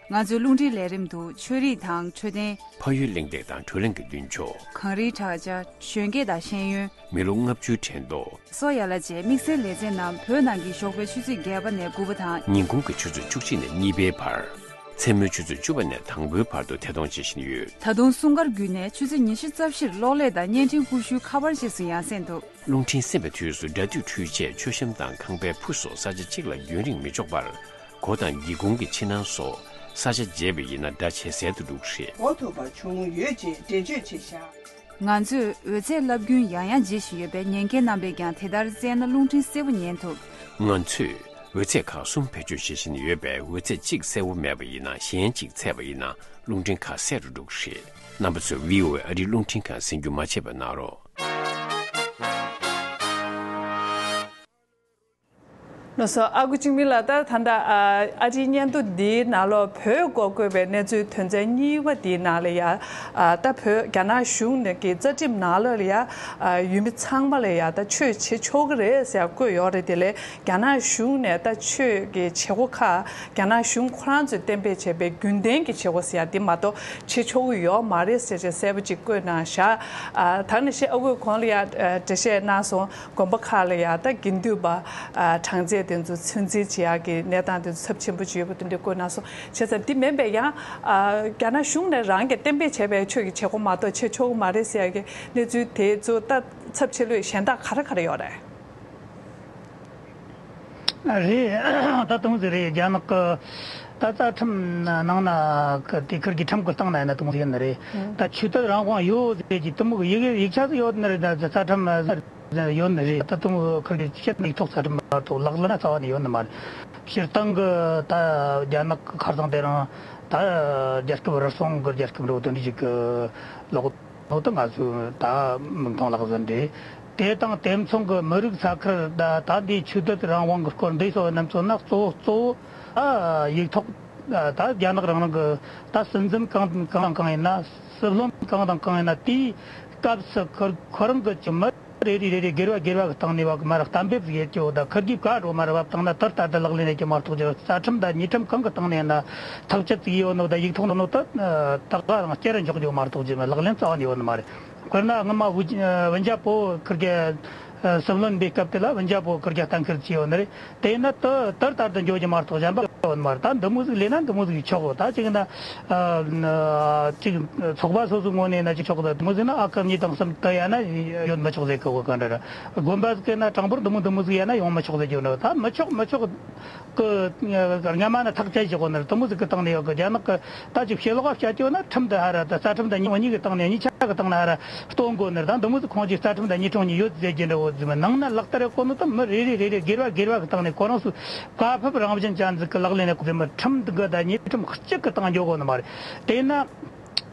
ང་ཚོའི་རླུང་འཕྲིན་ལས་རིམ་དུ་ཆོས་རིག་དང་འཕྲོད་བསྟེན། ཕ་ཡུལ་གླེང་སྟེགས་དང་བགྲོ་གླེང་གི་མདུན་ཅོག་གངས་རིའི་བྲག་ཅ། གཞོན་སྐྱེས་དང་ཤེས་ཡོན། མི་ལོ་ལྔ་བཅུའི་དྲན་ཐོ། སོགས་ཡན་ལག་བཅས་དམིགས་བསལ་ལེ་ཚན་རྣམས་བོད་ནང་གི་ཞོགས་པའི་ཆུ་ཚོད་བརྒྱད་པ་ནས་དགུ་པ་དང་། ཉིན་གུང་གི་ཆུ་ཚོད་བཅུ་གཅིག་ནས་གཉིས་པའི་བར། མཚན་མོའི་ཆུ་ཚོད་བཅུ་པ་ནས་དང་པོའི་བར་དུ་ཐད་གཏོང་བྱེད་བཞིན་ཡོད། ད་དུང་སྲུང་སྐར་བརྒྱུད་ནས་ཆུ་ཚོད་ཉི་ཤུ་རྩ་བཞིར་གློག་ཀླད་དང་བརྙན་འཕྲིན་ཀུ་ཤུའི་ཁ་པར་བཅས་སུ་ཡང་གསན་ཐུབ། རླུང་འཕྲིན་གསན་པའི་དུས་སུ་སྒྲ་སྡུད་འཕྲུལ་ཆས་མཆོད་བཤམས་དང་ཁང་པའི་ཕུ་སོགས་ས་ཆ་གཅིག་ལ་རྒྱུན་རིང་མི་འཇོག་པར། སྒོ་དང་སྒེའུ་ཁུང་གི་ཕྱི་ནང་སོགས་ས་ཆ་བརྗེས་པ་ཡིན་ན་སྒྲ་ཇེ་གསལ་དུ་འགྲོ་གི་རེད། གོ་ཐུབ་པ་བྱུང་ཡོད་ཅེས་འགྲེལ་བརྗོད་བྱས་བཞག་ང་ཚོས་འོད་ཚད་བསླབ་རྒྱུན་ཡང་ཡང་བརྗེ་བཞིན་ཡོད་པས་ཉན་མཁན་རྣམ་པས་ཀྱང་དེ་ལྟར་བཙལ་ན་རླུང་འཕྲིན་གསལ་པོ་ཉན་ཐུབ། ང་ཚོས་འོད་ཚད་ཁག་གསུམ་བེད་སྤྱོད་བྱེད་བཞིན་ཡོད་པས་འོད་ཚད་གཅིག་གསལ་པོ་མེད་པ་ཡིན་ན་གཞན་གཅིག་ཚད་པ་ཡིན་ན་རླུང་འཕྲིན་ཁ་གསལ་རུ་འགྲོ་གི་རེད། རྣམ་པ་ཚོས་བྷི་ཨོ་ཨེ་ཨ་རིའི་རླུང་འཕྲིན་ཁང་གསན་རྒྱུ་མ་བརྗེད་པ་གནང་རོགས། ལགས་སོ། ཨ་ཁུ་འཇིགས་མེད་ལགས། ད་ད་ལྟ་ཨ་ཨ་རིའི་སྙན་ཐོ་འདིའི་ནང་ལོགས་བོད་སྐོར་བཀོད་པའི་གནས་ཚུལ་དོན་ཚན་གཉིས་པ་འདིའི་ནང་ལ་ཡ་ཨ་ད་བོད་རྒྱ་ནག་གཞུང་ནས་ཀྱི་རྩ་ཁྲིམས་ནང་ལོགས་ལ་ཡ་ཨ་ཡུལ་མི་ཚང་མ་ལ་ཡ་ད་ཆོས་བྱེད་ཆོག་གི་རེད་ཟེར་བཀོད་ཡོད་རེད། དེ་ལས་རྒྱ་ནག་གཞུང་ནས་ད་ཆོས་ཀྱི་བྱེད་སྒོ་ཁག་རྒྱ་ནག་གཞུང་ཁོ་རང་ཚོས་གཏན་འབེབས་བྱས་པའི་རྒྱུན་ལྡན་གྱི་བྱེད་སྒོ་ཟེར་ཡ་འདི་མ་གཏོགས་བྱེད་ཆོག་གི་ཡོད་མ་རེད་ཟེར་བྱས་གསལ་པོ་ཅིག་བཀོད་གནང་བཞག་ཨ་ད་ནི་ཤེས་ཨ་ཁུ་གོང་ལ་ཡ་ཨ་འགྲེལ་བཤད་གནང་སོང་། དགོན་པ་ཁག་ལ་ཡ་ད་དགེ་འདུན་པ་ཨ་གྲངས་ཚད་དེ་ཚོ་ཚོད་འཛིན་བྱེད་ཡག་གི་གནས་སྟངས་དེ་ཚོ་ཚབས་ཆེན་པོ་ཅིག་ཡོད་པ་དེ་འདྲ་བཀོད་གནང་སོང་། བྱས་ཙང་འདི་མིན་པའི་ཡང་ཨ་རྒྱ་ནག་གཞུང་ནས་རང་གིས་གཏན་འབེབས་བྱས་པའི་ཆོས་ཀྱི་བྱེད་སྒོ་མ་གཏོགས་བྱེད་ཆོག་གི་མ་རེད་ཟེར་ཡག་གི་གནས་ཚུལ་དེ་ཚོ་ད་ཚབས་ཆེ་ལོས་གཞན་དག་ག་རེ་ག་རེ་ཡོད་རེད། རེད། ད་དུང་ཟེར་རེད། རྒྱ་ནག་གི་ད་རྩ་ཁྲིམས་ནང་ན་གི་དེ་ཁུར་གྱི་ཁྲིམས་ཀྱི་སྟེང་ན་ཡིན་ན་དུང་ཟེར་ཡོད་ནི་རེད། ད་ཆོས་དད་རང་དབང་ཡོད་ཟེར་གྱི་དུ་མོ་གི་ཡིག་ཡིག་ཆ་ཟིག་ཡོད་ནི་རེད། ད་རྩ་ཁྲིམས་ཡོད་ནི་རེད། ད་དུང་ཁུར་གྱི་ཆེད་ནས་ཐོག་རྩ་ཁྲིམས་མ་གཏོགས་ལག་ལེན་རྩ་བ་ནས་ཡོད་ནི་མ་རེད། སྤྱིར་བཏང་གི་ད་རྒྱ་ནག་གི་ཁ་སང་དེ་རིང་ད་རྒྱལ་ཁབ་རུལ་སུངས་གི་རྒྱལ་ཁབ་འགྲོ་དོན་ཞིག་གི་ལོག་ནོ་ད་ང་ཚོས་ད་མིག་མཐོང་ལག་ཟིན་རེད། དེ་དང་དེ་མཚུངས་ཀྱི་མི་རིགས་ས་ཁུལ་ད་ད་འདིའི་ཆོས་དད་རང་དབང་གི་སྐོར་འདི་སོགས་རྣམས་ཚོ་ན་གཙོ་བོ་གཙོ་བོ་ད་ཡིག་ཐོག་ད་རྒྱ་ནག་རང་རང་གི་ད་སྲིད་འཛིན་གང་དང་གང་ཡིན་ན། སྲིད་བློན་གང་དང་གང་ཡིན་ན་དེའི་སྐབས་སུ་ཁོ་ཁོ་རང་གི་ཅི་མི་རེ་རེ་རེ་རེ་སྒེར་བ་སྒེར་བ་གི་སྟེང་ནས་བ་གི་མ་ར་གཏན་འབེབས་ཟིག་ཡེད་ཀྱི་ཡོད། ད་ཁུར་གིས་བཀའ་འགྲོ་མ་ར་བབ་བཏང་ན་དེ་ལྟར་དུ་ལག་ལེན་ཡེད་ཀྱི་མ་གཏོགས་ཀྱི་རྩ་ཁྲིམས་དང་ཉེས་ཁྲིམས་གང་གི་སྟེང་ནས་ཡིན་ན་ཐག་གཅོད་ཟིག་ཡོད་ནོ་ད་ཡིག་ཐོག་ནོ་ད་ད་ག་རང་སྐྱེ་རུ་འཇོག་རྒྱུ་མ་གཏོགས་ཀྱི་ལག་ལེན་རྩ་བ་ནས་ཡོད་ནི་མ་རེད། དཔེར་ན་སྔོན་མ་ཝུ་ཝུན་ཅ་པོ་ཁུར་གི་སྲིད་བློན་འདིའི་སྐབས་དེ་ལ་ཝུན་ཅ་པོ་ཁུར་གི་གཏན་འཁེལ་བྱས་ཡོད་ནི་རེད། དེ་ཡིན་ན་དེ་དེ་ལྟར་དུ་འཇོག་རྒྱུ་མ་གཏོགས་གཞན་པ་ཡོད་ནི་མ་རེད། ད་འདི་མོ་ཟིག་ལས་ན་འདི་མོ་ཟིག་ཆོག་གོ། ད་ཅིག་ན་ཨ་ཅིག་ཚོགས་པ་སོ་སོའི་ངོས་ནས་ན་ཅིག་ཆོག་གོ། ད་འདི་མོ་ཟིག་ན་ཨ་ཁུ་གཉིས་དང་གསུམ་དུ་ཡ་ན་ཡོད་མི་ཆོག་ཟེར་གོ་གི་ག་འདྲ་ར། དགོན་པ་ཟིག་གི་ན་གྲངས་འབོར་འདི་མོ་འདི་མོ་ཟིག་ཡ་ན་ཡོང་མི་ཆོག་ཟེར་གྱི་ཡོད་ནི་རེད། ད་མི་ཆོག་མི་ཆོག་གི་སྔ་མ་ན་ཐག་བཅད་བཞག་གོ་ནི་རེད། དེ་མོ་ཟིག་གི་སྟེང་ནས་ཡོད་གི། རྒྱ་ནག་གི་ད་ཅིག་ཕྱི་ལོགས་བཤད་ཀྱི་ཡོད་ན་ཁྲིམས་དེ་ཧ་ར་ད་རྩ་ཁྲིམས་དང་ཉེས་ཁྲིམས་གཉིས་ཀྱི་སྟེང་ནས་གཉིས་ཆ་གི་སྟེང་ན་ཧ་ར་སྟོན་དགོས་ནི་རེད། ད་འདི་མོ་ཟིག་ཁོང་གིས་རྩ་ཁྲིམས་དང་ཉེས་ཁྲིམས་གཉིས་ཡོད་ཟེར་གྱི་འདྲ་བོ་ཟིག་མིན། ནང་ན་ལག་བསྟར་ཡོད་གོ་ནོ་ད་མི་རེ་རེ་རེ་རེ་སྒེར་བ་སྒེར་བ་གི་སྟེང་ནས་ཁོ་རང་ཚོའི་བཀའ་ཕེབས་རང་བཞིན་ཅན་ཟིག་གི་ལག་ལེན་ལ་ཁོ་ཚོས་མི་ཁྲིམས་འདི་གི་ད་ཉེས་ཁྲིམས་གཅིག་གི་སྟེང་འཇོག་གོ་ནི་མ་རེད། དེས་ན།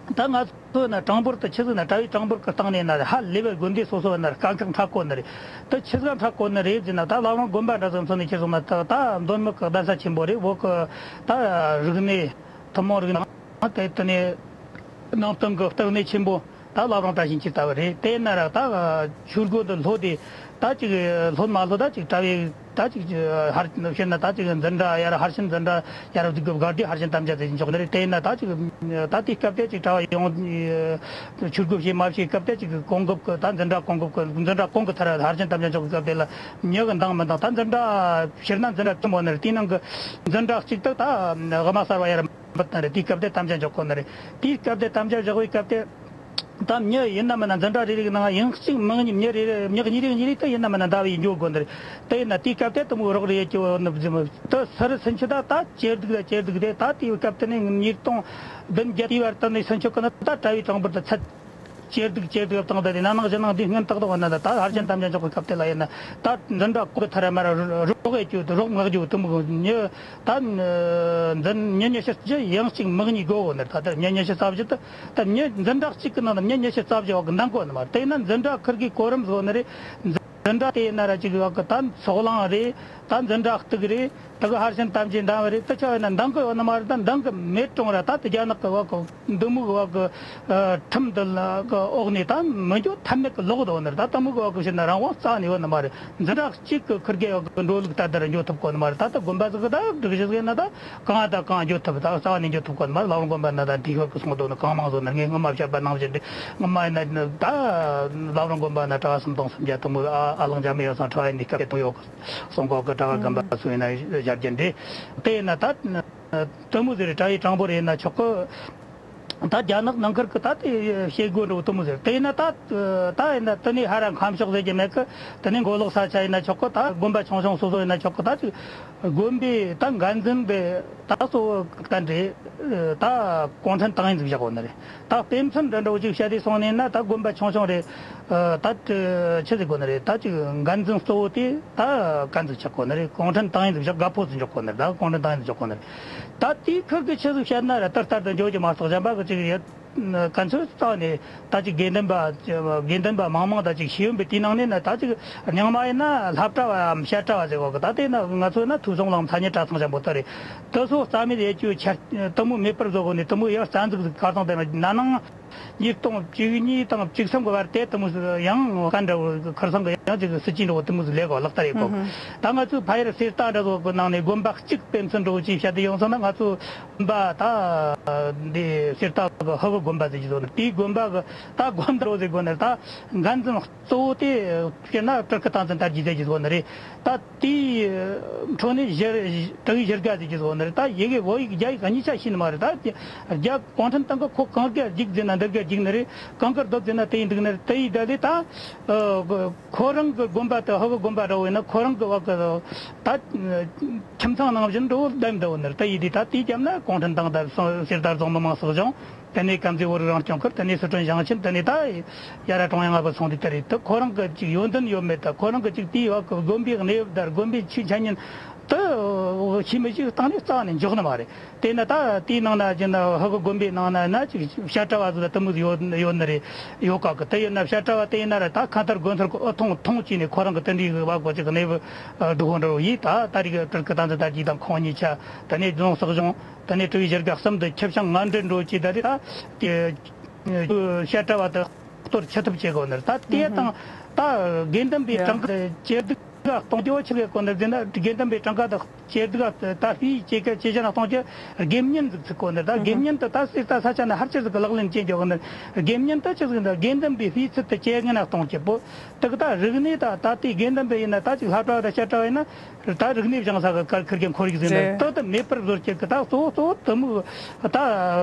ད་ང་ཚོ་ན་གྲངས་འབོར་དུ་ཆི་ཟིག་ན་གྲྭ་བའི་གྲངས་འབོར་གི་སྟེང་ནས་ན་ཧ་ལས་པའི་དགོན་སྡེ་སོ་སོ་ན་དཀའ་ཁག་འཕྲད་གོ་ནི་རེད། དེ་ཆི་ཟིག་འཕྲད་གོ་ནི་རེད་ཟེར་ན། ད་བླ་བྲང་དགོན་པ་འདྲ་ཟིག་མཚོན་ནས་ཁྱེར་སོང་ན་ད་ད་མདོ་སྨད་གི་གདན་ས་ཆེན་པོ་རེད། བོད་གི་ད་རིག་གནས་ཐུན་མོང་རིག་གནས་དེ་དེ་ནས་ནང་བསྟན་གི་གཏེར་གནས་ཆེན་པོ་ད་བླ་བྲང་བཀྲ་ཤིས་འཁྱིལ་ལྟ་བུ་རེད། དེ་ན་ར་ད་ཆོས་སྒོ་འདི་ལྷོ་དེ་ད་ཅིག་ལྷོ་མ་ལྷོ་ད་ཅིག་གྲྭ་བའི་ད་ཅིག་ཧར་བཤད་ན་ད་ཅིག་འཛིན་གྲྭ་ཡར་ཧར་ཤིན་འཛིན་གྲྭ་ཡར་དགེ་བཀའ་སྡེ་ཧར་ཤིན་དམ་བཅའ་དེ་འཇོག་ནི་རེད། དེ་ཡིན་ན་ད་ཅིག་ད་དེའི་སྐབས་དེ་ཅིག་གྲྭ་བ་ཡོངས་ཆོས་སྒོ་བྱེད་མ་བྱེད་སྐབས་དེ་ཅིག་གོང་འགབ་ཀྱི་ད་འཛིན་གྲྭ་གོང་འགབ་ཀྱི་འཛིན་གྲྭ་གོང་གི་མཐར་ཧར་ཤིན་དམ་བཅའ་འཇོག་གི་སྐབས་དེ་ལ་མྱི་གི་འདང་མི་འདང་། ད་འཛིན་གྲྭ་སྤྱིར་ན་འཛིན་གྲྭ་ཆེན་པོ་ནི་རེད། དེའི་ནང་གི་འཛིན་གྲྭ་གཅིག་ཏུ་ད་དབུ་མ་གསར་བ་ཡར། འབུལ་བཏང་རེད། དེའི་སྐབས་དེ་དམ་བཅའ་འཇོག་དགོས་ནི་རེད། དེའི་སྐབས་དེ་དམ་བཅའ་བཞག་པའི་སྐབས་དེ། ད་མྱི་ཡིན་ན་མིན་ན་འཛིན་གྲྭ་རེ་རེའི་ནང་ཡང་གཅིག་མིང་གཉིས། མྱི་རེ་རེ་མྱི་གཉིས་རེ་གཉིས་རེ་དེ་ཡིན་ན་མིན་ན་ཟླ་བ་ཡི་འགྱོ་དགོས་ནི་རེད། དེ་ཡིན་ན་དེའི་སྐབས་དེ་དེ་མོ་རོགས་རེ་ཡོད་ཀྱི་ཡོད་ནི་བཟི་མོ་དེ་སུ་རེད་ཟིན་ཆི། ད་ད་ཇེ་སྡུག་ལ་ཇེ་སྡུག་དེ། ད་དེའི་སྐབས་དེ་ནས་ཉིས་སྟོང་བདུན་བརྒྱད་དེའི་བར་དུ་ནས་ཟིན་ཆི་གི་ནི་ད་གྲྭ་བའི་གྲངས་འབོར་དེ་ཚད་ཇེ་སྡུག་ཇེ་སྡུག་བཏང་། ད་དེ་ན་ནང་བཞིན་ནང་འདི་སྔོན་ཏག་ཏག་བ་ན། ད་ད་ཧར་ཅན་དམ་བཅའ་འཇོག་གི་སྐབས་དེ་ལ་ཡིན་ན། ད་འཛིན་གྲྭ་གོ་ཐར་མར་རོགས་ཡོད་ཀྱི་ཡོད། རོགས་མངགས་རྒྱུ་དེ་མོ་གི་མྱི། ད་འཛིན་མྱི་ཉི་ཤུ་རྩ་བཞི་ཡང་གཅིག་མིང་གཉིས་དགོས་གོ་ནི་རེད། ད་ལྟ་མྱི་ཉི་ཤུ་རྩ་བཞི་དེ། ད་མྱི་འཛིན་གྲྭ་གཅིག་གི་ནང་ན་མྱི་ཉི་ཤུ་རྩ་བཞི་བ་གི་འདང་གོ་ནི་མ་རེད། དེ་ཡིན་ན་འཛིན་གྲྭ་ཁུར་གི་གོ་རིམ་བཟོ་ནི་རེད། འཛིན་གྲྭ་དེ་ཡིན་ན་ར་ཅིག་བ་གི་ད་ཚོགས་ལངས་རེད། ད་འཛིན་གྲྭ་གཏུག་རེད། ད་གི་ཧར་ཅན་དམ་བཅའ་འདང་བ་རེད། དེ་ཆ་ཡིན་ན་འདང་གི་ཡོད་ནི་མ་རེད། ད་འདང་གི་མེད་གྲོང་ར། ད་དེ་རྒྱ་ནག་གི་བ་གི་འདི་མོ་གི་བ་གི་ཁྲིམས་འདི་ལ་གི་འོག་ནས་ད་མི་འགྱོ་ཐབས་མེད་གི་ལོག་འདུག་ནི་རེད། ད་དེ་མོ་གི་བ་གི་བྱས་ན་རང་དབང་རྩ་ནས་ཡོད་ནི་མ་རེད། འཛིན་གྲྭ་གཅིག་གི་ཁུར་གི་བ་གི་འགྲོ་ལུགས་ད་ལྟ་ར་འགྱོ་ཐུབ་གོ་ནི་མ་རེད། ད་ལྟ་དགོན་པ་ཟིག་གི་ད་སྒྲིག་གཞི་ཟིག་ཡིན་ན་ད། གང་དང་གང་འགྱོ་ཐུབ། ད་རྩ་བ་ནས་འགྱོ་ཐུབ་གོ་ནི་མ་རེད། ལ་ཝང་དགོན་པ་ན་ད་འདི་ཤོར་གི་སོང་དོ་ནི་གང་མང་བཟོ་ནི། ངས་སྔོན་མ་བཤད་པ་ནང་བཞིན་འདི་སྔོན་མ་ཡིན་ན་ད་ལ་ཝང་དགོན་པ་ན་གྲྭ་བ་སུམ་སྟོང་སུམ་བརྒྱ་དེ་མོ་ཨ་ཨ་ལང་འཇམ་མི་ཡོད་སོང་། གྲྭ་བ་ཡིན་ནི་སྐབས་དེ་ཡོད་གི་སོང་གོ་གི། གྲྭ་བ་རྒན་པ་སུ་ཡིན་ན་བཞག་རྒྱུ་འདི་དེ་ཡིན་ན་ད་དེ་མོ་ཟེར། གྲྭ་བའི་གྲངས་འབོར་ཡིན་ན་ཆོག་གི། ད་རྒྱ་ནག་ནང་ཁུལ་གི་ད་དེ་བྱེད་སྒོ་འདྲ་བོ་དེ་མོ་ཟེར། དེ་ཡིན་ན་ད་ད་ཡིན་ན་དེ་ནས་ཧ་ར་ཁམས་ཕྱོགས་ཟེར་གྱི་མེད་གི། དེ་ནས་མགོ་ལོག་ས་ཆ་ཡིན་ན་ཆོག་གི། ད་དགོན་པ་ཆུང་ཆུང་སོ་སོ་ཡིན་ན་ཆོག་གི། ད་ཅིག་དགོན་པའི་ད་འགན་འཛིན་པའི་ད་གཙོ་བོ་གན་རེད། ད་གུང་ཁྲན་ཏང་ཡོན་ཟིག་བཞག་གོ་ནི་རེད། ད་དཔེ་མཚོན་འདྲ་འདྲ་བོ་ཅིག་བཤད་དེ་སོང་ནས་ན། ད་དགོན་པ་ཆུང་ཆུང་རེད། ད་ཆི་ཟིག་གོ་ནི་རེད། ད་ཅིག་འགན་འཛིན་གཙོ་བོ་དེ་ད་གན་ཟིག་ཆགས་གོ་ནི་རེད། གུང་ཁྲན་ཏང་ཡོན་ཟིག་བཞག། རྒད་པོ་ཟིག་འཇོག་གོ་ནི་རེད། ད་གུང་ཁྲན་ཏང་ཡོན་ཟིག་འཇོག་གོ་ནི་རེད། ད་དེའི་ཁུལ་གི་ཆི་ཟིག་བཤད་ན་ར་ཏར་ཏར་དུ་འཇོག་གི་མ་གཏོགས། གཞན་པ་གི་ཅིག་ཡོད། གན་ཚོད་རྩ་ནས་ད་ཅིག་དགེ་འདུན་པ་དགེ་འདུན་པ་མང་མང་ད་ཅིག་ཤེས་ཡོན་པའི་དེའི་ནང་ནས་ན། ད་ཅིག་རྙིང་མ་ཡིན་ན་བསླབ་གྲྭ་བའམ་བཤད་གྲྭ་བ་ཟེར་གོ་གི། ད་དེ་ན་ང་ཚོ་ན་ཐོས་བསམ་བློ་མཚན་ཉིད་གྲྭ་ཚང་ཅན་པོ་ད་རེད། དེ་ཚོ་རྩ་མེད་ཡེད་རྒྱུ་ཆ་དེ་མོ་མེད་པར་བཟོ་གོ་ནས། དེ་མོ་ཡང་རྩ་འཛུགས་ཁ་སང་དེ་ན་ན་ནང་ཉིས་སྟོང་བཅུ་གཉིས་དང་བཅུ་གསུམ་གི་བར་དེ་དེ་མོ་ཡང་གན་འདྲ་བོ་ཁར་སང་གི་ཡང་ཅིག་སྲིད་ཇུས་འདྲ་བོ་དེ་མོ་ཟིག་ལས་གོ། ལག་བསྟར་ཡེད་གོ། ད་ང་ཚོའི་ཕ་ཡུལ་གསེར་རྟ་འདྲ་བོ་གི་ནང་ནས་དགོན་པ་གཅིག་དཔེ་མཚོན་འདྲ་བོ་ཅིག་བཤད་དེ་ཡོང་སོང་ན། ང་ཚོ་དགོན་པ་ད་འདི་གསེར་རྟ་གི་ཧུ་བུ་དགོན་པ་ཟེར་གྱི་ཟོ་ནི། དེའི་དགོན་པ་གི་ད་དགོན་པ་རོ་ཟེར་དགོས་ནི་རེད། ད་འགན་འཛིན་གཙོ་བོ་དེ་སྤྱིར་ན་སྤྲུལ་སྐུ་བསྟན་འཛིན་དར་རྒྱས་ཟེར་གྱི་ཟོ་ནི་རེད། ད་དེའི་འཕྲོ་ནས་གཞི་དྲུག་པའི་གཞི་བཀའ་ཟེར་གྱི་ཟོ་ནི་རེད། ད་ཡི་གེ་བོད་ཡིག་རྒྱ་ཡིག་གཉིས་ཆ་ཤེས་ནི་མ་རེད། ད་རྒྱ་གུང་ཁྲན་ཏང་གི་ཁོ་གང་ག་རྒྱུག་ཟེར་ན་འདི་ག་རྒྱུག་ནི་རེད། གང་གར་སྡོད་ཟེར་ན་དེ་ཡི་འདུག་ནི་རེད། དེ་ཡི་ད་ལས་ད། ཁོ་རང་གི་དགོན་པ་དེ་ཧུ་བུ་དགོན་པ་འདྲ་བོ་ཡིན་ན། ཁོ་རང་གི་བ་གི་ད་ཁྱིམ་ཚང་ནང་བཞིན་འགྲོ་བསྡད་འདུག་ནི་རེད། ད་ཡིན་དུས་ད་དེའི་རྒྱབ་ན་གུང་ཁྲན་ཏང་དང་གསུང་གསེར་རྟ་རྫོང་མི་དམངས་སྲིད་གཞུང་། དེ་ནས་དཀར་མཛེས་བོད་རིགས་རང་སྐྱོང་ཁུལ། དེ་ནས་སི་ཁྲོན་ཞིང་ཆེན། དེ་ནས་ད་ཡ་ར་ཀྲུང་དབྱང་ང་བུད་སོང་དུས་དེ་རེད། ད་ཁོ་རང་གི་ཅིག་ཡོན་ཏན་ཡོད་མེད། ད་ཁོ་རང་གི་ཅིག་དེའི་བ་གི་དགོན་པའི་གནས་བབ་དང་དགོན་པའི་ཆོས་འཆད་ཉན་དུ་ཤེས་མི་ཤེས་སྟེང་ནས་རྩ་ནས་འཇོག་ནི་མ་རེད། དེ་ན་ད་དེའི་ནང་ན་ཅི་ན་ཧུ་གི་དགོན་པའི་ནང་ན་ན་ཅིག་བཤད་གྲྭ་བ་ཟིག་ལ་དེ་མོ་ཟིག་ཡོད་ཡོད་ནི་རེད། ཡོད་ག་གི། དེ་ཡིན་ན་བཤད་གྲྭ་བ་དེ་ཡིན་ན་ར་ད་ཁ་ཐར་དགོན་ཐར་གི་ཨུ་ཐུང་ཐུང་བྱས་ནས་ཁོ་རང་གི་དེ་འདྲའི་གི་བ་གོ་ཅིག་གནས་བུ་སྡུག་པོ་འདྲ་བོ་ཡིས། ད་ད་རེས་གི་སྤྲུལ་སྐུ་བསྟན་འཛིན་དར་རྒྱས་དང་ཁོང་གཉིས་ཆ། དེ་ནས་རྫོང་སྲིད་གཞུང་། དེ་ནས་དྲུག་པའི་གཞི་བཀའ་གསུམ་དུ་ཁྱབ་བྱང་ངན་འབྲེལ་འགྲོ་ཅིག་ད་རེས་ད་བཤད་གྲྭ་བ་དེ་གཏོར་ཆུད་ཐུབ་བྱེད་དགོས་ནི་རེད། ད་དེ་དང་ད་དགེ་འདུན་པའི་གྲངས་ཀ་ཇེ་སྡུག་ག་གཏོང་རྒྱུ་ཆི་གི་གོ་ནི་རེད་ཟེར་ན། དགེ་འདུན་པའི་གྲངས་ཀ་དེ་ཇེ་སྡུག་ག་ད་སྤུས་ཇེ་གལ་ཇེ་ཆེ་ན་གཏོང་རྒྱུ་དགེ་བསྙེན་ཟིག་ཚུགས་དགོས་ནི་རེད། ད་དགེ་བསྙེན་དེ་ད་གསེར་རྟ་ས་ཆ་ན་ཧར་ཅི་ཟིག་གི་ལག་ལེན་བྱེད་རྒྱུ་གོ་ནི་རེད། དགེ་བསྙེན་དེ་ཆི་ཟིག་ད་དགེ་འདུན་པའི་སྤུས་ཚད་དེ་ཇེ་ངན་ན་གཏོང་རྒྱུ་པོ། དེ་གི་ད་རིག་གནས་ད་ད་ལྟའི་དགེ་འདུན་པ་ཡིན་ན། ད་ཅིག་བསླབ་གྲྭ་བ་དང་བཤད་གྲྭ་བ་ཡིན་ན། ད་རིག་གནས་སྦྱང་ས་གི་ཁུར་གི་ཁོར་ཡུག་ཟིན་ན། རེད། ད་ད་མེད་པར་བཟོ་རྒྱུ་གི་ད་གཙོ་བོ་གཙོ་བོ་དེ་མོ་ད་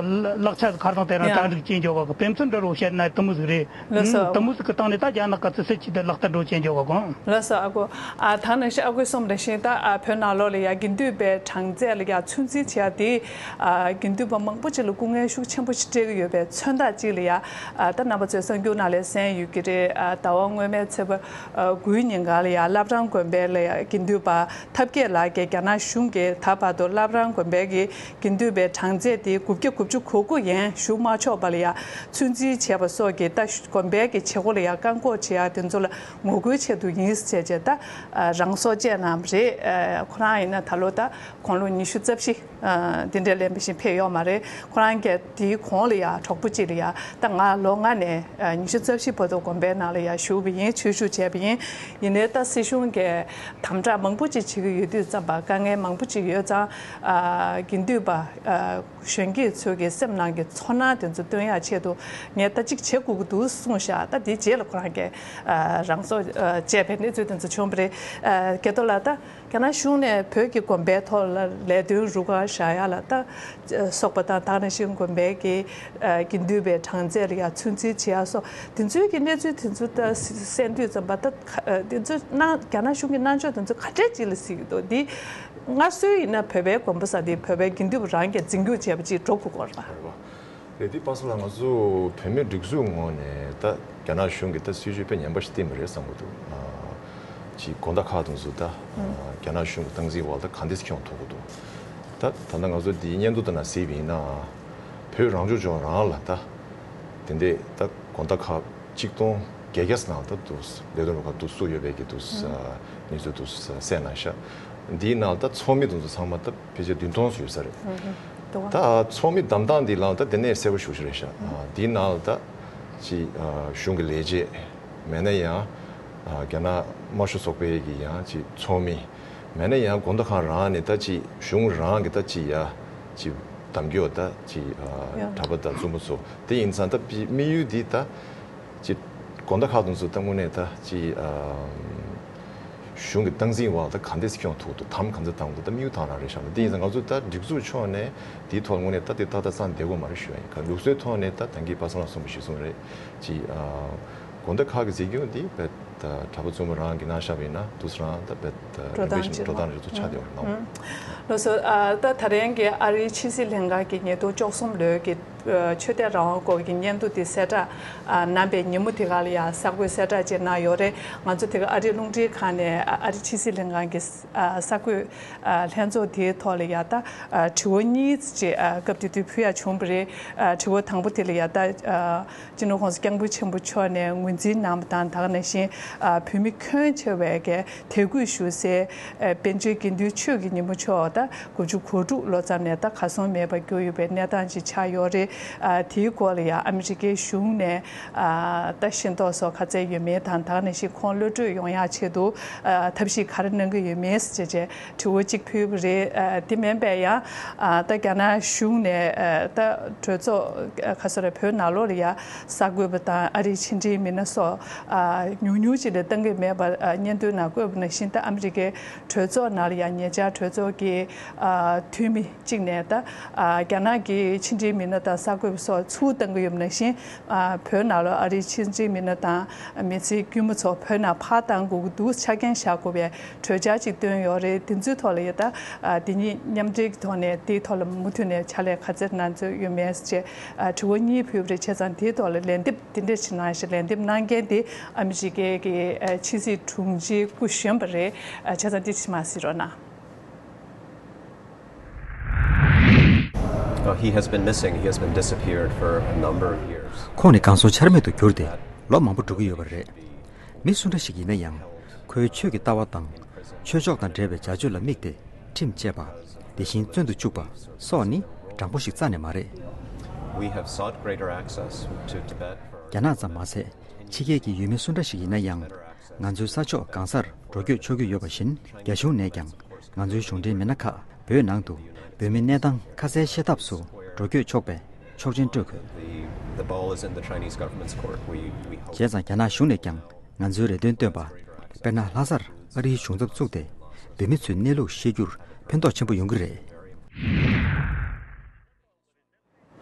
ལག་ཆ་ཁར་སང་དེ་རང་ཡ། གྲ་སྒྲིག་བྱེད་འཇོག་གི་དཔེ་མཚོན་འདྲ་བོ་བཤད་ན་དེ་མོ་ཟིག་རེད། ལགས་སོ། དེ་མོ་ཟིག་གི་སྟེང་ནས་ད་རྒྱ་ནག་གི་ཚུལ་ཚད་ཀྱི་ད་ལག་བསྟར་འགྲོ་བྱེད་འཇོག་གི་གོ། ལགས་སོ། ཨ་ཁུ། ཨ་ད་ནང་བཞིན་ཨ་ཁུས་གསུངས་པ་ནང་བཞིན་ད་ཨ་བོད་ནང་ལོགས་ལ་ཡ་དགེ་འདུན་པའི་གྲངས་ཚད་ལ་ཡ་ཚོད་འཛིན་བྱས་ཏེ། ཨ་དགེ་འདུན་པ་མང་པོ་ཅིག་ལ་སྐུ་ངལ་ཤུགས་ཆེན་པོ་ཞིག་སྤྲད་ཀྱི་ཡོད་པའི་མཚོན་རྟགས་ཅིག་ལ་ཡ། ཨ་ད་རྣམ་པ་ཚོས་གསར་འགྱུར་ནང་ལ་གསན་ཡོད་ཀྱི་རེད། ཨ་ཟླ་བ་སྔོན་མའི་ཚེས་པ་ཨ་དགུའི་ཉིན་གང་ལ་ཡ་བླ་བྲང་དགོན་པའི་ལ་ཡ་དགེ་འདུན་པ་ཐབས་མཁས་ལགས་ཀྱིས་རྒྱ་ནག་གཞུང་གིས་ད་བར་དུ་བླ་བྲང་དགོན་པའི་གི་དགེ་འདུན་པའི་གྲངས་ཚད་དེ་དགུ་བརྒྱ་དགུ་བཅུ་གོ་དགུ་ཡན་ཞུ་མ་ཆོག་པ་ལ་ཡ་ཚོད་འཛིན་བྱས་པ་སོགས་ཀྱི་ད་དགོན་པའི་གི་བྱེད་སྒོ་ལ་ཡ་བཀག་འགོག་བྱེད་ཡ་དེ་ཚོ་ལ་ངོ་རྒོལ་ཆེད་དུ་ཡིན་ཟེར་བྱས་ད་ཨ་རང་སྲོག་བཅད་གནང་བ་རེད། ཨ་ཁོ་རང་ཡིན་ན་ད་ལོ་ད་དགུང་ལོ་ཉི་ཤུ་རྩ་བཞི། ཨ་འདི་འདྲའི་ལན་པ་ཞིག་ཕེབས་ཡོད་མ་རེད། ཁོ་རང་གིས་དེའི་གོང་ལ་ཡ་གྲོགས་པོ་གཅིག་ལ་ཡ་ད་ང་ལོ་ལྔ་ནས་ཨ་ཉི་ཤུ་རྩ་བཞི་བར་དུ་དགོན་པའི་ནང་ལ་ཡ་བཞུགས་པ་ཡིན། ཆོས་ཞུགས་བྱས་པ་ཡིན། ཡིན་ནའི་ད་སྲིད་གཞུང་གིས་དམ་དྲག་མང་པོ་ཅིག་བྱེད་ཀྱི་ཡོད་དུས་ཙམ་པ། དཀའ་ངལ་མང་པོ་ཅིག་ཡོད་ཙང་། ཨ་དགེ་འདུན་པ་ཨ་གཞོན་སྐྱེས་ཚོ་གི་སེམས་ནང་གི་ཚོར་སྣང་དེ་ཚོ་སྟོན་ཡག་ཆེད་དུ་ངས་ད་ཅིག་བྱེད་དགོས་ཀྱི་འདུག་གསུངས་ཤག་ད་དེའི་རྗེས་ལ་ཁོ་རང་གིས་ཨ་རང་སྲོག་ཨ་བཅད་པའི་གནས་ཚུལ་དེ་ཚོ་བྱུང་བ་རེད། ཨ། རྒྱ་ཐོ་ལགས། ད་རྒྱ་ནག་གཞུང་ནས་བོད་ཀྱི་དགོན་པའི་ཐོག་ལ་ལས་དོན་རུ་ཁག་བཞག་ཡ་ལ་ད་སོགས་པ་དང་། ད་ག་ནང་བཞིན་དགོན་པའི་གི་ཨ་དགེ་འདུན་པའི་གྲངས་ཚད་ལ་ཡ་ཚོད་འཛིན་བྱེད་ཡ་སོགས། དེ་ཚོའི་གི་གནས་ཚུལ་དེ་ཚོ་ད་གསན་དུས་ཙམ་པ། ད་ག་དེ་ཚོ་གནང་། རྒྱ་ནག་གཞུང་གི་གནང་ཕྱོགས་དེ་ཚོ་ག་འདྲས་ཅིག་ལ་གཟིགས་ཀྱི་འདུག་འདི་སྔར་སྲོལ་ཡིན་ན་བོད་པའི་དགོན་པ་ཟེར་དེ་བོད་པའི་དགེ་འདུན་པ་རང་གིས་འཛིན་སྐྱོང་བྱས་པ་ཅིག་འགྲོ་དགོས་ཀྱི་ཡོད་རེད་པ། རེད། དེ་པ་སངས་ལགས། ང་ཚོ་བོད་མིའི་སྒྲིག་འཛུགས་ངོས་ནས་ད་རྒྱ་ནག་གཞུང་གིས་ད་སྲིད་བྱུས་དཔེ་ངན་པ་ཞིག་བཏིང་བ་རེད་བསམ་གྱི་འདུག་ཨ། ཅིག་དགོན་བདག་ཁག་དེ་ཚོ་ད་ཨ་རྒྱ་ནག་གཞུང་གི་སྟངས་འཛིན་འོག་ད་ག་འདྲས་ཁྱོན་ཐུག་གི་འདུག་ད་ད་ལྟ་ང་ཚོ་འདིའི་སྙན་ཐོ་དེ་ནང་གཟིགས་པ་ཡིན་ན། བོད་རང་སྐྱོང་ལྗོངས་རང་ལ་ད་དེ་འདྲས་ད་དགོན་བདག་ཁག་གཅིག་སྟོང་བརྒྱད་བརྒྱ་ནང་ད་འདུག་ལས་དོན་རུ་ཁག་འདུག་བཙུགས་ཡོད་པའི་གི་འདུག་ཨ་གནས་ཚུལ་འདུག་གསན་གནང་ཤག་འདིའི་ནང་ད་ཚོགས་མི་དེ་ཚོ་ཚང་མ་ད་ཕལ་ཆེར་བདུན་སྟོང་ཙམ་ཡོད་ས་རེད། ཨུ་ཧུ། འདུག་ག་ད་ཚོགས་མི་བདམས་སྟངས་འདི་ལའང་ད་དེ་ནས་གསལ་པོ་ཞེ་པོ་ཅིག་རེད་ཤག་ཨ། འདིའི་ནང་ལ་ད་ཅིག་ཨ་གཞུང་གི་ལས་བྱེད། མེད་ན་ཡང་ཨ་རྒྱ་ནག་དམར་ཤོག་ཚོགས་པའི་གི་ཡང་ཅིག་ཚོགས་མི། མེད་ན་ཡང་དགོན་བདག་ཁང་རང་ནས་ད་ཅིག་གཞུང་རང་གི་ད་ཅིག་ཡ་ཅིག་གདམ་རྒྱུ་ད་ཅིག་ཨ་ཡང་གྲྭ་པ་དང་བཙུན་མ་ཚོ། དེ་ཡིན་ཙང་ད་དམིགས་ཡུལ་འདི་ད་ཅིག་དགོན་བདག་ཁག་དེ་ཚོ་ད་དངོས་གནས་ད་ཅིག་ཨ་གཞུང་གི་སྟངས་འཛིན་འོག་ད་ག་འདྲས་ཁྱོན་ཐུག་འདུག་དམ་ག་འདྲས་བཏང་འདུག་ད་དམིགས་ཡུལ་དེ་རང་རེད་ཤག་དེ་ཡིན་ཙང་ང་ཚོ་ད་སྒྲིག་འཛུགས་ཕྱོགས་ནས་དེའི་ཐོག་དངོས་གནས་ད་དེ་ཏག་ཏག་བསམ་བསྡད་དགོས་མ་རེད་ཞུ་ཡ་ཡིན། ག་ལུགས་སྲོལ་ཐོག་ནས་ད་ད་གིན་པ་སངས་ལགས་གསུངས་པ་གཞིར་བཟུང་རེད། ཅིག་ཨ་དགོན་བདག་ཁག་གི་འཛིན་སྐྱོང་འདི་བས་ད་གྲྭ་པ་བཙུན་མ་རང་གིས་གནང་བཞག་པ་ཡིན་ན་དུས་སུ་རང་ད་བས་ད་འགྲོ་སྟངས་ཅིག་འགྲོ་སྟངས་རེ་ཚོ་ཆགས་བསྡད་ཡོད་རེད་ལགས། ལགས་སོ། ཨ་ད་ད་རིང་གི་ཨ་རིའི་ཕྱི་སྲིད་ལྷན་ཁང་གི་ཉིས་སྟོང་བཅུ་གསུམ་ལོའི་གི་ཨ་ཆོས་དད་རང་དབང་སྐོར་གྱི་སྙན་ཐོ་དེ་གསལ་བསྒྲགས་ཨ་གནང་པའི་ཉིན་མོ་དེ་ག་ལ་ཡ་གསར་འགོད་གསལ་བསྒྲགས་ཅིག་གནང་ཡོད་རེད། ང་ཚོ་དེ་ག་ཨ་རིའི་རླུང་འཕྲིན་ཁང་ནས་ཨ་ཨ་རི་ཕྱི་སྲིད་ལྷན་ཁང་གི་ཨ་གསར་འགོད་ཨ་ལྷན་ཚོགས་དེའི་ཐོག་ལ་ཡ་ད་ཨ་དྲི་བ་གཉིས་ཅིག་ཨ་སྐབས་དེ་དུས་ཕུལ་ཡ་བྱུང་བ་རེད། ཨ་དྲི་བ་དང་པོ་དེ་ལ་ཡ་ད་ཨ་སྤྱི་ནོར་༸གོང་ས་༸སྐྱབས་མགོན་ཆེན་པོ་མཆོག་ནས་ངོས་འཛིན་གནང་བ་དང་། ད་ག་ནང་བཞིན་ཨ་བོད་མི་ཁྱོན་ཆེ་བས་ཀྱིས་དད་གུས་ཞུ་སའི་ཨ་པཎ་ཆེན་དགེ་འདུན་ཆོས་ཀྱི་ཉིན་མོ་མཆོག་ད་དགུ་བཅུ་གོ་དྲུག་ལོ་ཙམ་ནས་ད་གར་སོང་མེད་པར་གྱུར་ཡོད་པའི་གནས་སྟངས་ཅིག་ཆགས་ཡོད་རེད། ཨ་དེའི་སྐོར་ལ་ཡང་ཨ་མི་རི་ཀའི་གཞུང་ནས་ཨ་ད་ཤེས་རྟོགས་སོགས་ག་ཚད་ཡོད་མེད་དང་། ད་ག་ནང་བཞིན་ཁོང་གློད་བཀྲོལ་ཡོང་ཡག་ཆེད་དུ་ཨ་ཐབས་ཤེས་ག་རེ་གནང་གི་ཡོད་མེད་ཟེར་བྱས་དྲི་བ་གཅིག་ཕུལ་བ་རེད། ཨ་དེ་མིན་པའི་ཡང་ཨ་ད་རྒྱ་ནག་གཞུང་ནས་ཨ་ད་གྲོས་ཚོགས་ཨ་ག་ཚོད་རེད། བོད་ནང་ལོགས་ལ་ཡང་གསར་འགོད་པ་དང་ཨ་རིའི་ཕྱི་འབྲེལ་མི་སྣ་སོགས་ཨ་ཉུང་ཉུང་ཅིག་ལས་བཏང་གི་མེད་པ་ཨ་སྙན་ཐོའི་ནང་བཀོད་པ་ནང་བཞིན། ད་ཨ་མི་རི་ཀའི་གྲོས་ཚོགས་ནང་ལ་ཡང་ཉེ་ཆར་གྲོས་ཚོགས་ཀྱི་ཨ་འཐུས་མི་གཅིག་ནས་ད་ཨ་རྒྱ་ནག་གི་ཕྱི་འབྲེལ་མི་སྣ་དང་གསར་འགོད་པ་སོགས་ཚུར་བཏང་གི་ཡོད་པ་ནང་བཞིན། ཨ་བོད་ནང་ལ་ཨ་རིའི་ཕྱི་འབྲེལ་མི་སྣ་དང་མི་ཚེ་དཀྱུས་མ་ཚོ་བོད་ནང་ཕར་བཏང་དགོས་ཀྱི་འདུག་ཆ་རྐྱེན་བཞག་དགོས་པའི་གྲོས་འཆར་ཅིག་བཏོན་ཡོད་རེད། དེ་ཚོའི་ཐོག་ལ་ཡ་ད་ཨ་དེ་གཉིས་མཉམ་འབྲེལ་གྱི་ཐོག་ནས་དེའི་ཐོག་ལ་མུ་མཐུད་ནས་ཕྱག་ལས་ག་ཚད་གནང་འདོད་ཡོད་མེད་ཅེས་ཨ་དྲི་བ་གཉིས་ཕུལ་བ་རེད། བྱས་ཙང་དེའི་ཐོག་ལ་ལན་འདེབས་དེ་འདྲ་ཞིག་གནང་ཞིང་། ལན་འདེབས་གནང་མཁན་དེ་ཨ་མི་རི་ཀའི་གི་ཨ་ཕྱི་སྲིད་དྲུང་ཆེ་སྐུ་གཞོན་པ་རེད། ཨ་བྱས་ཙང་དེ་ཕྱི་མ་གཟིགས་རོགས་གནང་། Uh, he has been missing. He has been disappeared for a number of years. ཁོང་ནི་གང་སར་ཆར་མེད་དུ་གྱུར་ཏེ་ལོ་མང་པོ་འགྲོ་གི་ཡོད་པ་རེད། མི་སུ་འདྲ་ཞིག་ཡིན་ན་ཡང་། ཁོའི་ཆོས་ཀྱི་ལྟ་བ་དང་། ཆོས་ཕྱོགས་དང་འབྲེལ་བའི་བྱ་སྤྱོད་ལ་དམིགས་ཏེ་ཁྲིམས་བཅད་པ། དེ་བཞིན་བཙོན་དུ་བཅུག་པ་སོགས་ནི་དྲང་པོ་ཞིག་རྩ་ནས་མ་རེད། We have sought greater access to Tibet for རྒྱ་ནག་ཙམ་མ་ཟད། ཕྱི་རྒྱལ་གྱི་ཡུལ་མི་སུ་འདྲ་ཞིག་ཡིན་ན་ཡང་། ང་ཚོའི་ས་ཕྱོགས་གང་སར་འགྲོ་སྐྱོད་ཆོག་གི་ཡོད་པ་བཞིན། རྒྱ་གཞུང་ནས་ཀྱང་ང་ཚོའི་གཞུང་འབྲེལ་མི་སྣ་ཁག་བོད་ནང་དུ་བོད་མི་གནས་སྟངས་ཁ་གསལ་ཤེས་ཐབས་སུ་འགྲོ་སྐྱོད་ཆོག་པའི་ཆོག་མཆན་སྤྲོད་དགོས། The, the ball is in the Chinese government's court. We, we hope. བྱས་ཙང་རྒྱ་ནག་གཞུང་ནས་ཀྱང་ང་ཚོའི་རེ་འདུན་བཏོན་པ། དཔེར་ན། ལྷ་སར་ཨ་རིའི་གཞུང་ཚབ་བཙུགས་ཏེ། བོད་མི་ཚོའི་གནས་ལུགས་ཤེས་རྒྱུར་ཕན་ཐོགས་ཆེན་པོ་ཡོང་གི་རེད།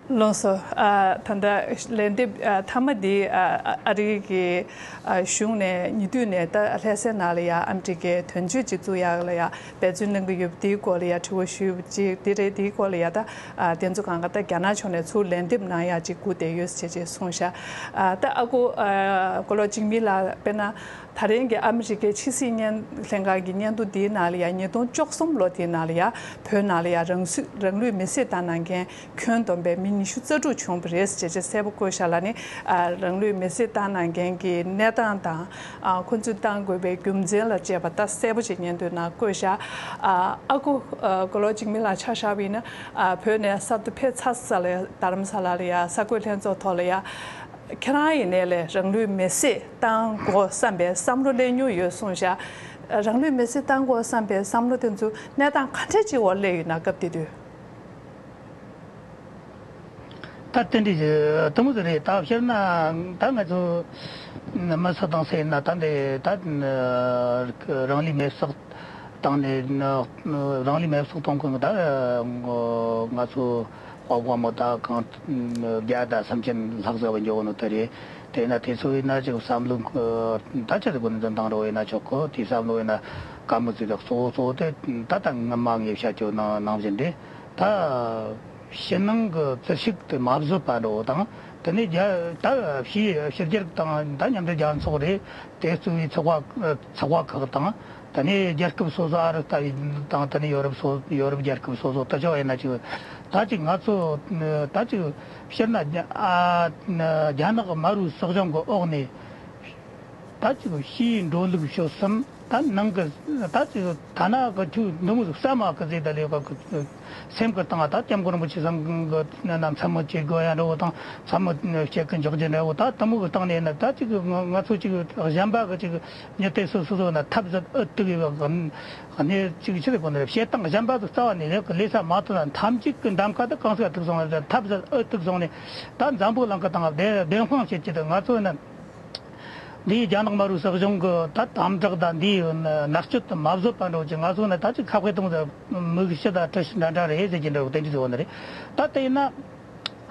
ལགས་སོ། ཨ་ད་ལྟ་ལན་འདེབས་ཨ་མཐའ་མ་འདི་ཨ་ཨ་རིའི་གི་ཨ་གཞུང་ནས་ཉེ་དུས་ནས་ད་ལྷ་སའི་ནང་ལ་ཡ་ཨ་མི་རི་ཀའི་དོན་གཅོད་ཅིག་བཙུགས་ཡག་ལ་ཡ་འབད་བརྩོན་གནང་གི་ཡོད་པ་དེའི་སྐོར་ལ་ཡ་དྲི་བ་ཞུས་པ་ཅིག་དེ་རེད། དེའི་སྐོར་ལ་ཡ་ད་ཨ་དེ་ཚོ་གང་ག་ད་རྒྱ་ནག་ཕྱོགས་ནས་ཚུར་ལན་འདེབས་གནང་ཡག་ཅིག་སྒུག་བསྡད་ཡོད་ཟེར་ཅེས་གསུངས་ཤག་ཨ་ད་ཨ་ཁུ་ཨ་མགོ་ལོག་འཇིགས་མེད་ལགས། དཔེར་ན། ད་རིང་གི་ཨ་མི་རི་ཀའི་ཕྱི་སྲིད་སྙན་ལྷན་ཁང་གི་སྙན་ཐོ་འདིའི་ནང་ལ་ཡང་ཉིས་སྟོང་བཅུ་གསུམ་ལོ་དེའི་ནང་ལ་ཡང་བོད་ནང་ལ་ཡང་རང་སྲིད་རང་ལུས་མེར་སྲེག་བཏང་གནང་མཁན་ཁྱོན་བསྡོམས་པའི་མི་ཉི་ཤུ་རྩ་དྲུག་བྱུང་བ་རེད་ཅེས་ཅེས་གསལ་པོ་བཀོད་བཞག་ལ་ནི། ཨ་རང་ལུས་མེར་སྲེག་བཏང་གནང་མཁན་གྱི་གནས་སྟངས་དང་། ཨ་ཁོ་ཚོས་བཏང་དགོས་པའི་རྒྱུ་མཚན་ལ་བཅས་པ་ད་གསལ་པོ་ཅིག་སྙན་ཐོའི་ནང་བཀོད་བཞག་ཨ་ཨ་ཁུ་ཨ་མགོ་ལོག་འཇིགས་མེད་ལགས་ཆ་བཞག་པ་ཡིན་ན། ཨ་བོད་ནས་གསར་དུ་ཕེབས་ཚར་ས་ལ་རྡ་རམ་ས་ལ་ལ་ཡང་གསར་འགོད་ལྷན་ཚོགས་ཐོག་ལ་ཡང་། ཁྱེད་རང་ཡིན་ནའི་ལས་རང་ལུས་མེར་སྲེག་བཏང་དགོས་བསམ་པའི་བསམ་བློ་སླེབས་མྱོང་ཡོད་གསུངས་ཤག་རང་ལུས་མེར་སྲེག་བཏང་དགོས་བསམ་པའི་བསམ་བློ་དེ་ཚོ་གནས་སྟངས་ག་འདྲ་ཅིག་འོག་སླེབས་ཡོད་ན། སྐབས་དེ་དུས། ད་དེ་འདྲ་ཞིག་དེ་མོ་ཟིག་རེད། ད་སྤྱིར་ན་ད་ང་ཚོ་མི་སུ་དང་སུ་ཡིན་ན་ད་འདི་ད་རང་ལུས་མེར་སྲེག་བཏང་ནས་རང་ལུས་མེར་སྲེག་གཏོང་མཁན་གྱི་ད་ང་ཚོ་དཔའ་བོ་མོ་ད་གང་བརྒྱ་དང་སུམ་ཅུ་ལྷག་ཟིག་བ་འཇོག་ནོ་དེ་རེད། དེ་ན་དེ་ཚོ་ཡིན་ན་ཅིག་བསམ་བློ་ད་ཆི་ཟིག་གོ་ནས་འཛིན་སྟངས་རོ་ཡིན་ན་ཆོག་གི། དེ་བསམ་བློ་ཡིན་ན་དཀའ་མོ་ཟིག་རེད། གཙོ་བོ་གཙོ་བོ་དེ་ད་ད་ངི་མ་ངས་བཤད་རྒྱུ་ནང་ནང་བཞིན་རེད། ད་ཕྱི་ནང་གི་བཙན་ཤུགས་དེ་མ་བཟོད་པ་འདྲ་བོ་དང་། དེ་ནས་རྒྱ་ད་ཕྱིའི་ཕྱི་རྒྱལ་དང་ད་མཉམ་འབྲེལ་རྒྱལ་ཚོགས་རེད། དེ་གཙོས་པའི་ཚོགས་པ་ཚོགས་པ་ཁག་དང་། དེ་ནས་རྒྱལ་ཁབ་སོ་སོ་ཨ་རི་ལྟ་བུའི་དང་། དེ་ནས་ཡོ་རོབ་སོ་ཡོ་རོབ་རྒྱལ་ཁབ་སོ་སོ་དེ་ཚོ་ཡིན་ན་ཅིག་ད་ཅིག་ང་ཚོ་ད་ཅིག་སྤྱིར་ན་ཨ་རྒྱ་ནག་དམར་པོའི་སྲིད་གཞུང་གི་འོག་ནས། ད་ཅིག་ཕྱིའི་འགྲོ་ལུགས་སྤྱོད་གསུམ། ད་ནང་གི་ད་ཅིག་ཐ་ན་གི་ཆུ་འདི་མོ་ཟིག་ས་མ་གི་ཟེ་ད་ལེ་གི་སེམས་གི་སྟེང་ད་སྐྱབས་མགོན་རིན་པོ་ཆེ་ཚང་གི་ན་ན་མཚན་མོ་སྐྱེ་དགོས་ཡ་འདྲ་བོ་དང་། མཚན་མོ་སྐྱེ་གི་འཇོག་རྒྱུ་འདྲ་བོ། ད་དེ་མོ་གི་སྟེང་ནས་ན་ད་ཅིག་ང་ང་ཚོ་ཅིག་གཞན་པ་གི་ཅིག་མྱི་དེ་སོ་སོ་སོ་ན་ཐབས་ཟད་ཨུ་ཏུ་གི་གནས་ཅིག་ཆི་ཟིག་གོ་ནི་རེད། བྱེད་སྟངས་གཞན་པ་ཟིག་རྩ་བ་ནས་ལས་གི་ལས་ས་མ་ཐུབ་ན་ཐམས་ཅད་གི་འདམ་ཁ་ད་གང་ཟིག་ཐུག་སོང་ན་ཐབས་ཟད་ཨུ་ཐུག་སོང་ནས། ད་འཛམ་བུ་གླིང་གི་སྟེང་བདེན་དཔང་བྱེད་ཀྱི་ད་ང་ཚོ་ན། འདིའི་རྒྱ་ནག་དམར་པོའི་སྲིད་གཞུང་གི་ད་དམ་དྲག་དང་འདིའི་མནར་གཅོད་དུ་མ་བཟོད་པ་འདྲ་བོ་ཅིག་ང་ཚོ་ནི་ད་ཅིག་ཁ་དཔེ་གཏོང་ཟེར་མིག་ཤེལ་དང་གྲི་ཤུལ་འདྲ་འདྲ་རེད་ཟེར་གྱི་འདྲ་བོ་དེ་འདྲ་ཟེར་བ་ནི་རེད། ད་དེ་ཡིན་ན་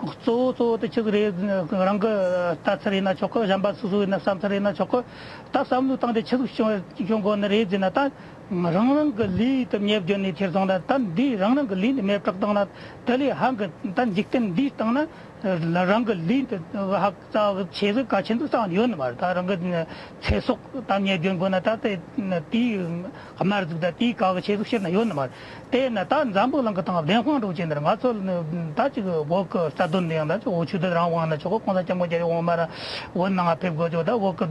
གཙོ་བོ་གཙོ་བོ་དེ་ཆི་ཟིག་རེད། རང་གི་ལྟ་ཚུལ་ཡིན་ན་ཆོག་གི། གཞན་པ་སོ་སོ་ཡིན་ན་བསམ་ཚུལ་ཡིན་ན་ཆོག་གི། ད་བསམ་བློ་བཏང་སྟེ་ཆི་ཟིག་བྱུང་བྱུང་དགོས་ནི་རེད་ཟེར་ན། ད་རང་རང་གི་ལུས་དེ་མེ་སྦྱོར་ནས་ཁྱེར་སོང་ན། ད་འདི་རང་རང་གི་ལུས་འདི་མེ་སྲེག་བཏང་ན་དེ་ལས་ཧ་གི་ད་འཇིག་རྟེན་འདིའི་སྟེང་ན། རང་གི་ལུས་འདི་ཧ་ཅང་ཆེ་ཟིག་གལ་ཆེན་ཟིག་རྩ་བ་ནས་ཡོད་ནི་མ་རེད། ད་རང་གི་ཚེ་སྲོག་ད་ངས་འཇོན་དགོས་ན་ད་དེ་དེའི་དམར་ཟིག་ད་དེའི་ག་གི་ཆེ་ཟིག་ཕྱིར་ན་ཡོད་ནི་མ་རེད། དེ་ན་ད་འཛམ་བུ་གླིང་གི་སྟེང་བདེན་དཔང་འགྲོ་ཆེ་འདིར་ང་ཚོ་ད་ཅིག་བོད་གི་རྩ་དོན་འདི་ཡང་ད་ཅིག་བོད་ཆོས་དད་རང་དབང་ན་ཆོག་གི། གོང་ས་སྐྱབས་མགོན་རྒྱལ་བའི་དབང་མ་ར་བོད་ནང་ང་ཕེབས་དགོས་ཆོག་ད་བོད་གི་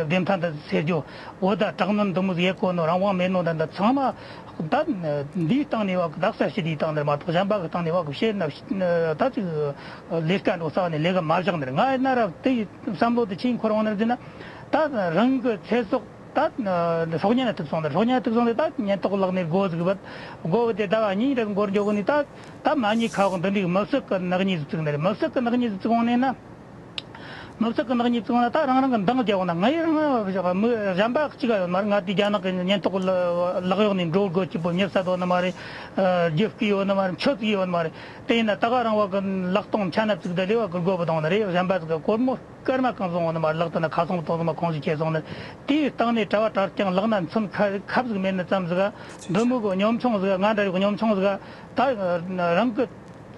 བདེན་མཐའ་འདི་སེལ་རྒྱུ། བོད་ད་དྲག་གནོན་འདི་མོ་ཟིག་ཡེད་གོ་ནོ་རང་དབང་མེད་ནོ་ད་འདི་ཚང་མ། ད་འདིའི་སྟེང་ནས་བ་གི་དག་ས་ཞི་བདེའི་སྟེང་ནས་མ་གཏོགས་གཞན་པ་གི་སྟེང་ནས་བ་གི་བཤད་ན་ད་ཅིག་ལས་ཀ་འགྲོ་ས་ནས་ལས་ཀ་མ་བཞག་ནས། ང་ཡིན་ན་ར་དེ་བསམ་བློ་དེ་ཆེས་འཁོར་འོང་ནི་ཟེར་ན། ད་རང་གི་ཚེ་སྲོག་ད་སྲོག་ཉེན་ཐུག་སོང་ནས། སྲོག་ཉེན་ཐུག་སོང་ནས་ད་ཉེན་རྟོག་ལག་ནས་སྒོ་ཟིག་བུད། སྒོ་བུད་དེ་ཟླ་བ་གཉིས་རེ་འགོར་འཇོག་ནས་ད་ད་མ་ཉེས་ཁ་འོག་འདི་འདྲའི་མི་གསོད་གི་ནག་ཉེས་ཟིག་བཙུགས་ནས་རེད། མི་གསོད་གི་ནག་ཉེས་ཟིག་བཙུགས་འོང་ནས་ན། མི་གསོད་གི་ནག་ཉེས་བཙུགས་ན་ད་རང་རང་གི་འདང་རྒྱག་འོང་ན། ང་ཡི་རང་མི་གཞན་པ་གཅིག་ཡོད་མ་རེད། ང་དེ་རྒྱ་ནག་གི་ཉེན་རྟོག་ལག་གཡོག་ནས་འགྲོ་དགོས་ཀྱི་པོ་མྱི་བསད་དོ་ནི་མ་རེད། རྒྱུ་སྐུ་ཡོད་ནི་མ་རེད། མཆོད་ཚིག་ཡོད་ནི་མ་རེད། དེ་ཡིན་ན་ད་ག་རང་བ་གི་ལག་སྟོང་ཆ་ན་བཙུགས་ད་ལེ་བ་གི་སྒོ་བུད་བཏང་ནི་རེད། གཞན་པ་ཟིག་གི་སྒོར་མོ་སྐར་མ་གང་སོང་འོང་ནི་མ་རེད། ལག་ཏུ་ན་ཁ་སང་བུད་བཏང་ནི་མ་གོང་ཞིག་ཁྱེར་སོང་ནི། དེའི་སྟེང་ནས་གྲྭ་བ་གྲྭ་རྐྱང་ལག་ན་མཚོན་ཁ་ཁབ་ཟིག་མེད་ནི་ཙམ་ཟིག་འདི་མོ་གི་གཉོམ་ཆུང་ཟིག་ང་འདྲ་རིགས་གཉོམ་ཆུང་ཟིག་ད་རང་གི་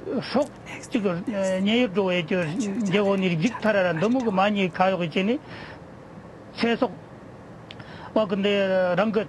སྲོག་གཅིག་ཉེན་གཡོལ་འགྲོ་བའི་གྱི་འཇེ་འོ་ནི་རིགས་ཐར་ར་འདི་མོ་གི་མ་ཉེས་ཁ་གཡོག་གི་བྱས་ནས་ཚེ་སྲོག་བ་གི་འདི་རང་གི་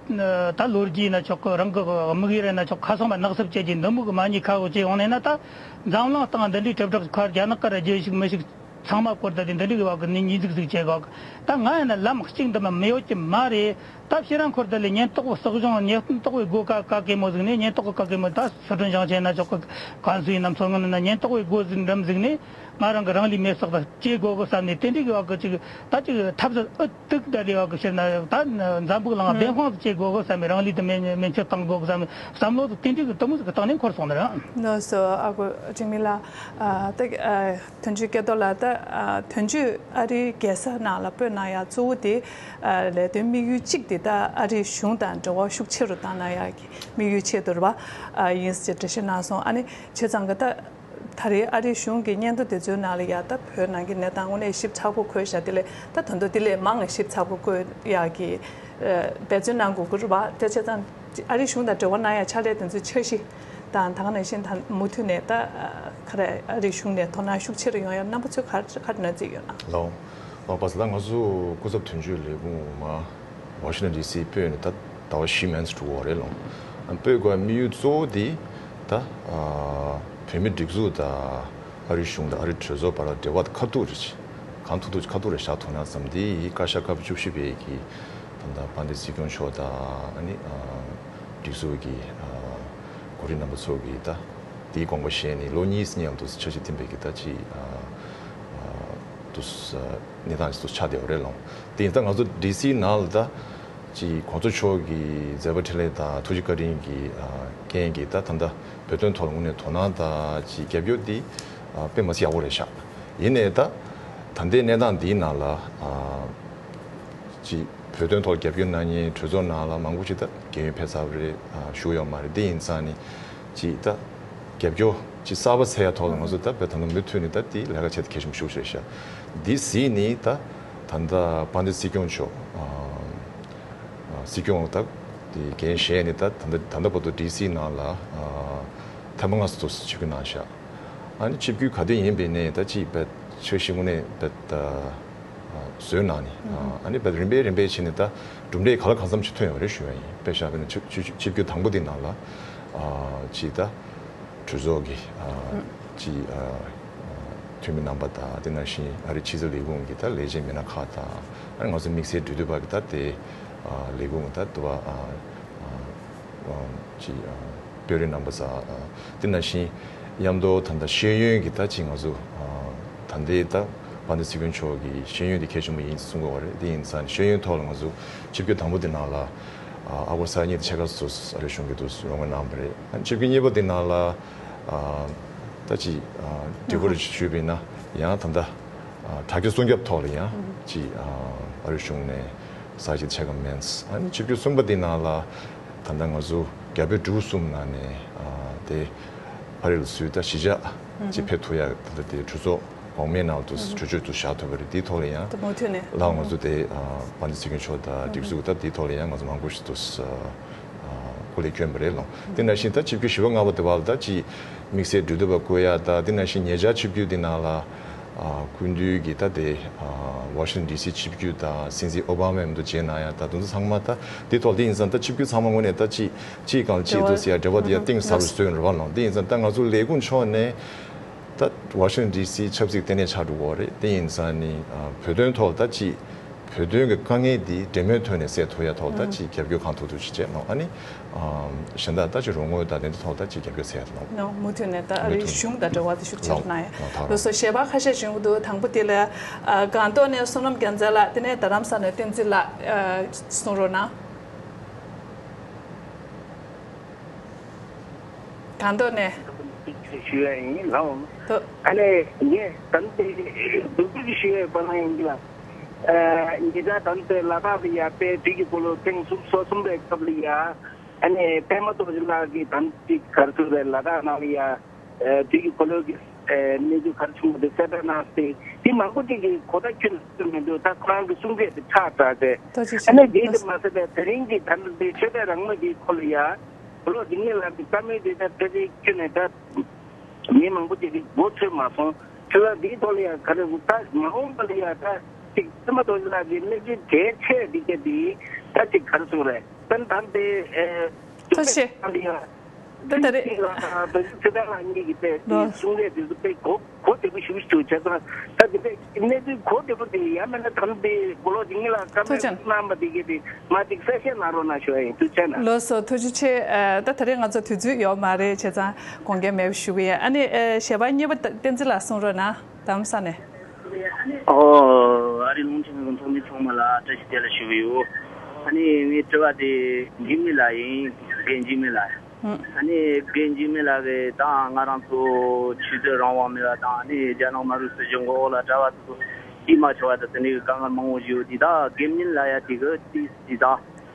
ད་ལོ་རྒྱུས་ན་ཆོག་གི། རང་གི་དམིགས་ཡུལ་རེད་ན་ཆོག་ཁ་སང་མ་ནག་སུབ་བྱེད་ཀྱི་འདི་མོ་གི་མ་ཉེས་ཁ་གཡོག་བྱས་ཡོང་ནས་ན། ད་འཛམ་གླིང་སྟེང་འདི་འདྲའི་གྲིབ་བྲག་ཁར་རྒྱ་ནག་ག་ར་རྒྱུ་ཞིག་མི་ཞིག་ཚང་མ་སྐོར་ད་དེ་འདི་འདྲའི་བ་གི་ནི་ཉིས་ཟིག་ཟིག་བྱེད་གོ། ད་ང་ཡིན་ན་ལམ་གཅིག་འདི་མ་མི་ཡོད་ཀྱི་མ་རེད། ད་ཕྱིར་རང་འཁོར་དེ་ལས་ཉེན་རྟོག་སྲིད་གཞུང་ཉེན་རྟོག་པའི་སྒོ་ཀ་ཀ་གེ་མོ་ཟིག་ནས། ཉེན་རྟོག་གི་ཀ་གེ་མོ་ད་སི་ཁྲོན་ཞིང་ཆེན་ན་ཆོག་གི། ཀན་སུའུ་ཡིན་ནམ་མཚོ་སྔོན་ན་ཉེན་རྟོག་པའི་སྒོ་ཟིག་འགྲིམ་ཟིག་ནས། ང་རང་གི་རང་ལུས་མེར་སྲེག་ད་བྱེད་དགོས་གི་བསམ་ནས། དེ་འདྲའི་གི་བ་གི་ཅིག་ད་ཅིག་ཐབས་ཟད་ཨུ་ཏུག་ད་རེ་བ་གི་ཕྱིར་ན་ད་འཛམ་བུ་གླིང་བདེན་དཔང་དུ་བྱེད་དགོས་གི་བསམ་ནས། རང་ལུས་དེ་མེ་མེ་མཆོད་བཏང་དགོས་གི་བསམ་ནས་བསམ་བློ་དེ་དེ་འདྲའི་གི་དེ་མོ་ཟིག་གི་སྟེང་ནས་འཁོར་སོང་ནི་རེད། ལགས་སོ། ཨ་ཁུ་འཇིགས་མེད་ལགས། ཨ་ད་ཨ། དོན་གཅོད་སྐལ་རྡོར་ལགས། ད་ཨ་དོན་གཅོད་ཨ་རིའི་རྒྱལ་ས་ནང་ལ་སྤོས་གནང་ཡ་གཙོ་བོ་དེ་ཨ་ལས་དོན་དམིགས་ཡུལ་གཅིག་དེ་ད་ཨ་རིའི་གཞུང་དང་འབྲེལ་བ་ཤུགས་ཆེ་རུ་བཏང་གནང་ཡ་གི་དམིགས་ཡུལ་ཆེད་དུ་རེད་པ། ཨ་ཡིན་ཟེར་འགྲེལ་བཤད་གནང་སོང་། ཨ་ནི་བྱས་ཙང་གི་ད་ད་རེས་ཨ་རིའི་གཞུང་གི་སྙན་ཐོ་དེ་ཚོའི་ནང་ལ་ཡ་ད་བོད་ནང་གི་གནས་སྟངས་དངོས་གནས་ཞིབ་ཚགས་པོ་འཁོད་བཞག་དེ་ལས་ད་ད་དུང་དེ་ལས་མང་ཞིབ་ཚགས་པོ་འཁོད་ཡ་གི་ཨ་འབད་བརྩོན་གནང་དགོས་ཀྱི་རེད་པ། དེ་བྱས་ཙང་ཨ་རིའི་གཞུང་དང་འབྲེལ་བ་གནང་ཡ་ཕྱག་ལས་དེ་ཚོའི་འཆར་གཞི་དང་། ད་ག་ནང་བཞིན་ད་མུ་མཐུད་ནས་ད་ག་རེ་ཨ་རིའི་གཞུང་ནས་དོ་སྣང་ཤུགས་ཆེ་རུ་ཡོང་ཡ་རྣམ་པ་ཚོས་ག་རེ་ག་རེ་ན་བརྩིས་ཡོད་ན། ལགས། ལགས་པ་ཟེར་ད་ང་ཚོ་སྐུ་ཚབ་དོན་གཅོད་ལས་ཁུངས་མ་ཝ་ཤིང་ཊོན་ཌི་སི་སྤོས་ནས་ད་ཟླ་བ་བཞི་མན་ཙམ་འགྲོ་གི་རེད་ལགས། ཨ་སྤོས་དགོས་དམིགས་ཡུལ་གཙོ་བོ་དེ་ད་ཨ་བོད་མི་སྒྲིག་འཛུགས་དང་ཨ་རིའི་གཞུང་དང་ཨ་རིའི་གྲོས་ཚོགས་བར་ལ་འབྲེལ་བ་ཁ་ཐུག་རེད། གང་ཐུབ་ཐུབ་ཁ་ཐུག་རེ་བཞག་ཐུབ་ན་བསམ། དེ་ཡི་བཀའ་ཤག་སྐབས་བཅུ་བཞི་པའི་གི་ད་ལྟ་དཔལ་ལྡན་སྲིད་སྐྱོང་མཆོག་དང་ཨ་ནི་ཨ་སྒྲིག་འཛུགས་ཀྱི་ཨ་གོ་སྒྲིག་རྣམ་པ་ཚོ་གིས་ད་དེའི་དགོངས་པ་བཞེས་ནས་ལོ་གཉིས་མཉམ་དུ་འཆར་གཞི་འཐེན་པའི་གི་ད་ཅི་ཨ་ཨ་དུ་ཨ་གནས་སྟངས་ཅིག་ཏུ་ཆགས་བསྡད་པ་རེད་ལགས། དེ་ཡིན་ད་ང་ཚོ་ཌི་སི་ནང་ལ་ད་ཅི་གོང་ས་མཆོག་གི་མཛད་པ་འཕྲིན་ལས་དང་ཐུགས་རྗེ་བཀའ་དྲིན་གྱི་ཨ་རྐྱེན་གྱིས་ད་ད་ལྟ་བོད་དོན་ཐོག་ལ་དངོས་གནས་དོ་སྣང་དང་ཅི་རྒྱབ་སྐྱོར་དེ་ དཔེ་མི་སྲིད་ཡག་པོ་རེད་ཤག་ཡིན་ནའི་ད་ད་ལྟའི་གནས་སྟངས་འདིའི་ནང་ལ་ཅིག་བོད་དོན་ཐོག་རྒྱབ་སྐྱོར་གནང་མཁན་གྲོས་ཚོགས་ནང་ལ་མང་པོ་ཞིག་ད་རྒས་ཡོལ་ཕེབས་ཚར་བ་རེད། བཞུགས་ཡོད་མ་རེད། འདི་ཡིན་ཙང་ནི་ཅིག་ད་རྒྱབ་སྐྱོར་ཅིག་གསར་པ་འཚོལ་ཡ་ཐོག་ལ་ང་ཚོ་ད་བོད་ད་ལྟ་མུ་མཐུད་ནས་ད་འདི་ལས་ཀ་བྱེད་ད་གལ་ཆེན་པོ་ཞིག་རེད་ཤག་འདི་གཟིགས་ནི་ད་ད་ལྟ་དཔལ་ལྡན་སྲིད་སྐྱོང་མཆོག་སྲིད་སྐྱོང་ད་དེ་འགན་བཞེས་ནས་ད་ད་ལྟ་ད་ལྟ་བར་དུ་ཌི་སི་ནང་ལ་ཐེངས་མ་ལྔ་ཙམ་དུ་ཆིབས་བསྒྱུར་གནང་ཤག་ཨ་ནི་ཆིབས་བསྒྱུར་ག་དུས་ཡིན་པའི་ནས་ད་ཅིག་བེད་ཆོས་ཤིག་དངོས་གནས་བེད་བཟོས་གནང་ནས་ཨ་ནི་བེད་རིམ་པས་རིམ་པས་བྱས་ནས་ད་གྲུབ་འབྲས་ག་ལ་གང་འཚམ་ཞིག་ཐོན་ཡོད་རེད་ཞུ་ཡ་ཡིན། དཔེ་བཞག་པ་ན་ཆིབས་ཆིབས་ཆིབས་བསྒྱུར་དང་པོ་དེ་ནང་ལ་ཅིག་ད། གྲོས་ཚོགས་ཀྱི་ཨ་ཅི་ཨ་འཐུས་མི་རྣམ་པ་དང་དེ་ནང་བཞིན་ཨ་རིའི་ཕྱི་སྲིད་ལས་ཁུངས་ཀྱི་ད་ལས་བྱེད་མི་སྣ་ཁག་དང་ཨ་ནི་ང་ཚོ་དམིགས་བསལ་འབྲེལ་མཐུད་པ་གི་ད་དེ་ཨ་ལས་ཁུངས་ཀྱི་ད་དུ་བ་ཨ་ཨ་ཅི་ཨ་དཔོན་རིགས་རྣམ་པ་ཚོ་ཨ་དེ་ནང་བཞིན་མཉམ་དུ་ད་ལྟ་ཤེས་ཡོན་གྱི་ད་ཅི་ང་ཚོ་ཨ་ད་ལྟའི་ད་དཔལ་ལྡན་སྲིད་སྐྱོང་མཆོག་གི་ཤེས་ཡོན་དེ་གལ་ཆེན་པོ་ཡིན་གསུང་གི་ཡོད་རེད། དེ་ཡིན་ཙང་ཤེས་ཡོན་ཐོག་ལ་ང་ཚོ་ཆིབས་བསྒྱུར་དང་པོ་དེ་ནང་ལ་ཨ་ཨ་སྒོར་ས་ཡ་གཉིས་དང་ཕྱེད་ཀ་ཙམ་ཨ་རིའི་གཞུང་གིས་དུ་རོགས་དངུལ་གནང་བ་རེད། ཨ་ནི་ཆིབས་བསྒྱུར་གཉིས་པ་དེ་ནང་ལ། ཨ་ད་ཅི་ཨ་སྒྲིག་པར་ཞུས་པ་ཡིན་ན་ཡང་ད་ལྟ་ཨ་དྲག་སྤྱོད་སྲུང་སྐྱོབ་ཐོག་ལ་ཡང་ཅི་ཨ་ཨ་རིའི་གཞུང་ནས་ས་ཡ་གཅིག་ཕྱེད་ཀ་མིན། ཨ་ནི་ཆིབས་བསྒྱུར་གསུམ་པ་དེ་ནང་ལ་ད་ལྟ་ང་ཚོ་རྒྱ་བོད་འབྲུག་གསུམ་ནང་ནས་ཨ་དེ་ཕ་རི་ལ་སུད་ད་གཞིས་ཆགས་ཅིག་ཕེབས་ཐུབ་ཡ་ད་ལྟ་དེ་གྲོས་ཚོགས་གོང་མའི་ནང་དུ་གྲོས་ཆོད་དུ་བཞག་ཐུབ་པ་རེད། དེའི་ཐོག་ལ་ཡང་ད་མུ་མཐུད་ནས་ལ་ང་ཚོ་དེ་ཨ་དཔལ་ལྡན་སྲིད་སྐྱོང་མཆོག་དང་སྒྲིག་འཛུགས་ད་དེའི་ཐོག་ལ་ཡང་ང་ཚོ་མང་པོ་ཞིག་ཏུ་ཨ་སྐུ་ལས་བསྐྱོན་པ་རེད་ལོ། དེ་ནང་བཞིན་ད་ཆིབས་བསྒྱུར་བཞི་པ་ལྔ་པ་དེ་བར་ལ་ད་ཅི་དམིགས་བསལ་འབྲེལ་མཐུད་པ་བསྐོ་ཡ་ད་དེ་ནང་བཞིན་ཉེ་ཆར་ཆིབས་བསྒྱུར་དེ་ནང་ལ་ཨ་སྐུ་མདུན་གྱི་ད་དེ་ཨ་ཝ་ཤིང་ཊོན་ཌི་སི་ཆིབས་བསྒྱུར་དང་སྲིད་འཛིན་ཨོ་བྷ་མས་མཉམ་དུ་མཇལ་གནང་ཡ་ད་དེ་ཚོ་ཚང་མ་ད་དེའི་ཐོག་དེ་ཡིན་ཙང་ད་ཆིབས་བསྒྱུར་ཚང་མ་ངོས་ནས་ད་ཅི་ཅིའི་སྒང་ལ་ཅིའི་འདུག་ཟེར་ཡ་འབྲེལ་བ་དེ་ཡ་གཏིང་ཟབ་རུ་སོན་རུ་བ་ལོང་། དེ་ཡིན་ཙང་ད་ང་ཚོ་ལས་ཁུངས་ཕྱོགས་ནས། ད་ཝ་ཤིང་ཊོན་ཌི་སི་ཆབ་སྲིད་ལྟེ་གནས་ཆགས་འགྲོ་གི་ཡོད་རེད། དེ་ཡིན་ཙང་ནི་ཨ་བོད་དོན་ཐོག་ད་ཅི་བོད་དོན་གྱི་དཀའ་ངལ་འདི་འབྲེལ་མོལ་ཐོག་ནས་སེལ་ཐུབ་ཡ་ཐོག་ད་ཅི་རྒྱབ་སྐྱོར་གང་ཐུབ་ཐུབ་ཅིག་བྱས་གནང་། ཨ་ནི་ཨ་གཞན་དག་ད་ཅི་རོགས་དངུལ་དང་དེ་འདྲ་ཐོག་ད་ཅི་རྒྱབ་སྐྱོར་སེལ་ཡ་གནང་། ནོ་མུ་མཐུད་ནས་ད་ཨ་རིའི་གཞུང་དང་འབྲེལ་བ་དེ་ཤུགས་ཆེ་རུ་གནང་ཡ། ལགས་སོ། ཞལ་པར་ཁ་ཤས་བྱུང་གི་འདུག་དང་པོ་དེ་ལ་ཨ་སྒང་ཏོག་ནས་བསོད་ནམས་རྒྱལ་མཚན་ལགས། དེ་ནས་རྡ་རམ་ས་ནས་བསྟན་འཛིན་ལགས་ཨ་གསུང་རོགས་གནང་། སྒང་ཏོག་ནས། ཞུ་ཡ་ཡིན་ལགས། ཨ་ནི་ངས་ད་ལྟ་འབུལ་སྐུལ་ཞུ་ཡ་ཡོད་པ་ལ་ཡིན་གྱི་ལ། ཨ་ཉེ་ཆར་ད་ལྟ་ལ་དྭགས་ལ་ཡ་དཔེ་དུས་ཀྱི་འཁོར་ལོ་ཐེངས་སོ་གསུམ་པའི་སྐབས་ལ་ཡ། ཨ་ནི་པད་མ་རྡོ་རྗེ་ལགས་ཀྱིས་ད་ལྟ་ག་རེ་ཟེར་རེད། ལ་དྭགས་ནང་ལ་ཡ་དུས་ཀྱི་འཁོར་ལོ་གི་གནས་ཚུལ་ག་རེ་བྱུང་བ་དེ་གསལ་བསྒྲགས་གནང་སྟེ། དེ་མང་པོ་ཅིག་གིས་གོ་བརྡ་ཁྱོན་ནས་མི་འདུག་ད་ཁོ་རང་གི་གསུང་སྐད་དེ་ཁྲག་དྲག་སྟེ། ཨ་ནི་དེ་དེ་མ་ཟད་པའི་དེ་རིང་གི་ད་ལྟ་འདི་ཆོས་དད་རང་མོས་ཀྱི་སྐོར་ལ་ཡ། གོ་ལོག་འཇིགས་མེད་ལགས་ཀྱི་བཀའ་མོལ་དེ་ད་ཕལ་ཆེར་ཁྱོན་ནས་ད་མི་མང་པོ་ཅིག་གིས་མགོ་ཚོས་མ་སོང་། དེ་ལ་འདིའི་ཐོག་ལ་ཡང་ག་རེ་ད་མ་འོངས་པ་ལ་ཡང་ད་ཅིག་སེམས་པ་རྡོ་རྗེ་ལགས་ཀྱི་གནས་ཚུལ་གལ་ཆེ་འདི་ག་འདི་ད་ཅིག་ག་རེ་ཟེར་རེད། ད་ད་འདི་ཨེ་ཐུགས་རྗེ་ཆེ། ད་ལ་ཡང་ད་ད་རེད། ད་ཅིག་ལ་ད་ད་ཅིག་ཚེ་བརྟན་ལགས་གཉིས་ཀྱི་དཔེ་ལོ། གསུང་རེད་དེ་ཚོ་དཔེ་གོ་གོ་བདེ་པོ་ཞིག་ཞུ་བྱས་ཙང་། ད་དེ་འདྲའི་གནས་ཚུལ་གོ་བདེ་པོ་དེ་ཡང་མིན་ན་དམ་པའི་མགོ་ལོག་འཇིགས་མེད་ལགས་བཀའ་མོལ་ཐུགས་རྗེ་གནང་བ་དེ་གས་དེ་མ་ཅིག་གསལ་བཤད་གནང་རོགས་གནང་ཞུ་ཡ་ཡིན། ཐུགས་རྗེ་གནང་། ལགས་སོ། ཐུགས་རྗེ་ཆེ། ཨ་ད་ད་རེས་ང་ཚོ་དུས་ཚོད་ཡོད་མ་རེད། བྱས་ཙང་དགོངས་འགལ་མེད་པ་ཞུ་གི་ཡིན། ཨ་ནི་ཨ་ཞལ་པར་གཉིས་པ་ད་བསྟན་འཛིན་ལགས་གསུང་རོགས་གནང་། རྡ་རམ་ས་ནས། ཨོ་ཨ་རི་རླུང་འཕྲིན་ཁང་གི་ཚོགས་མི་ཚང་མ་ལ་བཀྲ་ཤིས་བདེ་ལེགས་ཞུ་གི་ཡོད། ཨ་ནི་ངའི་དྲི་བ་དེ་འཇིགས་མེད་ལགས་ཡིན། རྒན་འཇིགས་མེད་ལགས། ཨ་ནི་རྒན་འཇིགས་མེད་ལགས་ཀྱིས་ད་ང་རང་ཚོ་ཆོས་དད་རང་དབང་མེད་པ་དང་། ཨ་ནི་རྒྱ་ནག་དམར་པོའི་སྲིད་གཞུང་གི་འོག་ལ་གྲྭ་པ་ཚོ་སྐྱིད་མ་ཆོག་པ་དང་། དེ་འདྲའི་དཀའ་ངལ་མང་པོ་ཞིག་ཡོད་དེ། ད་དགེ་བསྙེན་ལ་ཡ་དེ་གི་ཏིས་ཏི་ད་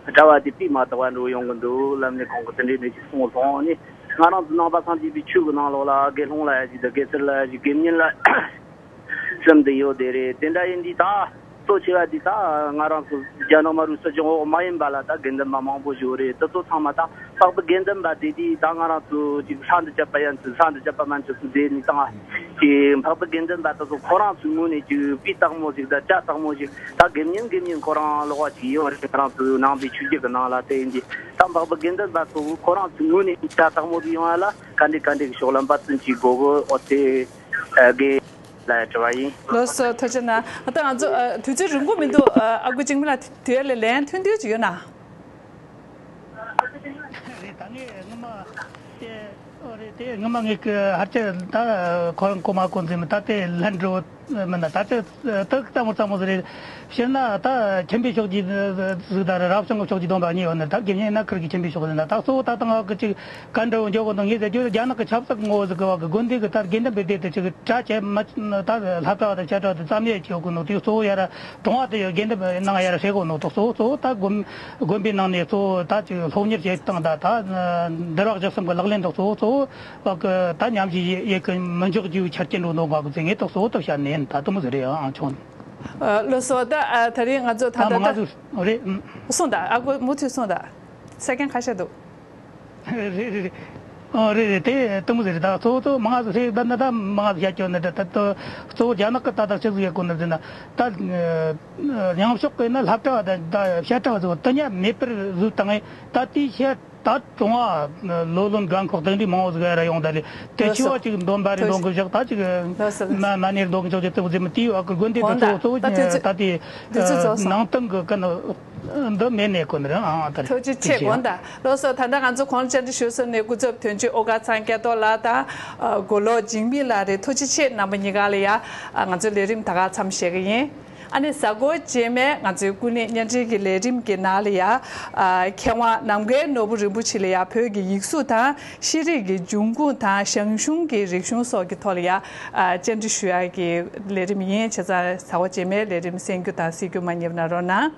གྲྭ་པ་དེ་སྤུས་མ་དག་པ་འགྲོ་ཡོང་གི་འདུག་ལབ་ནས་གོང་གི་དེ་འདྲའི་གནས་ཚུལ་གསུངས་སོང་། ཨ་ནི་ང་རང་ཚོ་ནང་པ་སངས་རྒྱས་པའི་ཆོས་ཀྱི་ནང་ལོགས་ལ་དགེ་སློང་ལ་ཡ་ཞིག་དང་། དགེ་ཚུལ་ལ་ཡ་ཞིག་དགེ་བསྙེན་ལ་གསུམ་དེ་ཡོད་དེ་རེད། དེ་འདྲ་ཡིན་དུས་ད་གཙོ་ཆེ་བ་འདི་ད་ང་རང་ཚོ་རྒྱ་ནག་དམར་པོའི་སྲིད་གཞུང་འོག་མ་ཡིན་པ་ལ་ད་དགེ་འདུན་པ་མང་པོ་ཞིག་ཡོད་རེད། དེ་ཚོ་ཚང་མ་ད་འཕགས་པ་དགེ་འདུན་པ་དེ་དུས་ད་ང་རང་ཚོ་ཅིག་ས་འདི་བཅད་པ་ཡན་ཆད་ས་འདི་བཅད་པ་མན་ཆད་ཚུལ་དེ་ནི་ད་ཅིག་འཕགས་པ་དགེ་འདུན་པ་དེ་ཚོ་ཁོ་རང་ཚོའི་ངོས་ནས་ཅིག་སྤུས་དག་མོ་ཞིག་དང་སྐྱ་དག་མོ་ཞིག་ད་དགེ་བསྙེན་དགེ་བསྙེན་ཁོ་རང་ལོག་པ་ཅིག་ཡོད་རེད། ང་རང་ཚོའི་ནང་པའི་ཆོས་བརྒྱུད་ཀྱི་ནང་ལ། དེ་ཡིན་དུས་ད་འཕགས་པ་དགེ་འདུན་པ་ཚོ་ཁོ་རང་ཚོའི་ངོས་ནས་སྐྱ་དག་མོ་ཞིག་ཡོང་ཡ་ལ་ག་འདྲ་ག་འདྲ་གི་ཕྱོགས་ལ་འབད་བརྩོན་ཅིག་དགོས་གི། ཨོ་དེ་དགེ་ལ་དྲི་བ་ཡིན། ལགས་སོ། ཐུགས་རྗེ་གནང་། ད་ང་ཚོ་ཨ་དུས་ཚོད་རིང་པོ་མི་འདུག་ཨ་ཨ་ཁུ་འཇིགས་མེད་ལགས། དུས་ལ་ལན་ཐུང་ཐུང་ཅིག་ཡོད་ན། རེད། ད་ངས་སྔོན་མ་དེ་ཨོ་རེད། དེ་སྔོན་མ་ངས་ཧར་ཅེ་ད་ཁོ་རང་གོ་མ་གོ་འཛིན་མི་ད་དེ་ལན་འགྲོ་ མིན་ན་ད་ལྟ་ཏག་ཙམ་མོ་ཙམ་མོ་ཟིག་རེད། སྤྱིར་ན་ད་ཁྱིམ་པའི་ཕྱོགས་ཀྱི་ཟིག་ད་རབ་བྱུང་གི་ཕྱོགས་ཀྱི་སྡོམ་པ་གཉིས་ཡོད་ན། ད་དགེ་བསྙེན་ན་ཁུར་གི་ཁྱིམ་པའི་ཕྱོགས་ཟིག་ན། ད་གཙོ་བོ་ད་ལྟ་ང་གི་ཅིག་ག་འདྲ་བོ་འཇོག་གི་འདུག་ངས་ཟེར་རྒྱུ། རྒྱ་ནག་གི་ཆབ་སྲིད་ངོ་བོ་ཟིག་གི་བ་གི་དགོན་སྡེ་གི་ད་དགེ་འདུན་པའི་སྡེ་དེ་ཅིག་གྲྭ་བྱས་མ་ད་སློབ་གྲྭ་བ་དང་བཤད་གྲྭ་དང་ཙམ་ཡས་ཅིག་ཡོད་གི་འདུག་དེ་གཙོ་བོ་ཡ་ར་གྲོང་བ་དེ་ཡོད་དགེ་འདུན་པའི་ནང་ཡ་ར་བྱེད་གོ་ནོ་དང་། གཙོ་བོ་གཙོ་བོ་ད་དགོན་དགོན་པའི་ནང་ནས་གཙོ་བོ་ད་ཅིག་སློབ་གཉེར་བྱེད་སྟངས་ད་ད་འདུལ་བ་བཞི་གསུམ་གི་ལག་ལེན་དང་གཙོ་བོ་གཙོ་བོ་བ་གི་ད་ཉམས་ཞིབ་ཡེ་ཡེ་གི་མི་འཇོག་རྒྱུའི་ཆ་རྐྱེན་འགྲོ་འདུག་བ་གི་ཟེར། ངས་ད་གཙོ་བོ་ད་བཤད་ནས་ཡིན། ད་དུ་མོ་ཟིག་རེད་ཨང་ཆུང་། ཨ་ལགས་སོ། ད་ཨ་ད་རིང་ང་ཚོ་ད་ད་ད་ད་མ་ང་ཚོ་རེད། ཨང་། གསུངས་ད། ཨ་ཁུ་མུ་མཐུད་གསུངས་ད། ས་ཀྱང་ཁ་ཤས་འདུག་རེད་རེད་རེད། ཨོ་རེད་རེད། དེ་དུ་མོ་ཟིག་རེད། ད་གཙོ་བོ་གཙོ་བོ་མ་ང་ཚོ་རེད། ད་ན་ད་མ་ང་ཚོ་བཤད་ཀྱོ་ནི་ད་ད་གཙོ་བོ་རྒྱ་ནག་གི་ད་ད་ཆི་ཟིག་ཡོད་གོ་ནི་ཟེར་ན། ད་ཉམས་ཞིབ་གི་ན་སློབ་གྲྭ་བ་ད་ད་བཤད་གྲྭ་བ་ཟིག་དུ་ཉམས་མེད་པར་བཟོས་བཏང་ངས། ད་དེའི་ཕྱིར་ད་གྲོང་བ་ལོ་ལོན་གང་ཁོག་དེ་འདྲའི་མང་བོ་ཟིག་ཡ་ར་ཡོང་ད་ལེ། དེ་ལགས་ཆེ་བ་སོ། ཅིག་འདོན་པ་རེ་ཐུགས་འདོན་གི་བཞག་ད་ཅིག་ལགས་སོ་ལགས་མ་སོ། མ་ནེར་འདོན་གི་བཞག་ཅིག་དེ་བོ་ཟེར་མི་དེའི་བ་གི་དགོན་སྡེ་དགོངས་དག་ད་ད་དེ་ཚོ་ད་དེ་དུས་ཚོད་རྫོགས་སོང་། ནང་སྟེང་གི་ཀ་ནི་འདི་མེད་ནས་གོ་ནི་རེད་ཨང་། ད་རེད་ཐུགས་རྗེ་ཆེ། དགོངས་དག་ལགས་སོ། ད་ལྟ་ང་ཚོ་གོང་ལ་བཅར་འདྲི་ཞུ་ས་ནས་སྐུ་ཚབ་དོན་གཅོད་ཨོ་དཀར་ཚང་སྐལ་རྡོར་ལགས་དང་། ཨ་མགོ་ལོག་འཇིགས་མེད་ལགས་རེད། ཐུགས་རྗེ་ཆེ། རྣམ་པ་གཉིས་ཀ་ལ་ཡ། ཨ་ང་ཚོའི་ལས་རིམ་ད་ག་མཚམས་བཞག་གི་ཡིན། ཨ་ནི་གཟའ་འཁོར་རྗེས་མའི་ང་ཚོའི་ཀུན་གླེང་བརྙན་འཕྲིན་གྱི་ལས་རིམ་གྱི་ནང་ལ་ཡ། ཨ་མཁས་དབང་ནམ་མཁའི་ནོར་བུ་རིན་པོ་ཆེ་ལ་ཡ་བོད་ཀྱི་ཡིག་གཟུགས་དང་ཤེས་རིག་གི་འབྱུང་ཁུངས་དང་ཞང་ཞུང་གི་རིག་གཞུང་སོགས་ཀྱི་ཐོག་ལ་ཡ། ཨ་བཅར་འདྲི་ཞུ་ཡ་གི་ལས་རིམ་ཡིན། བྱས་ཙང་གཟའ་འཁོར་རྗེས་མའི་ལས་རིམ་གསན་རྒྱུ་དང་གཟིགས་རྒྱུ་མ་བསྙེལ་གནང་རོགས་གནང་།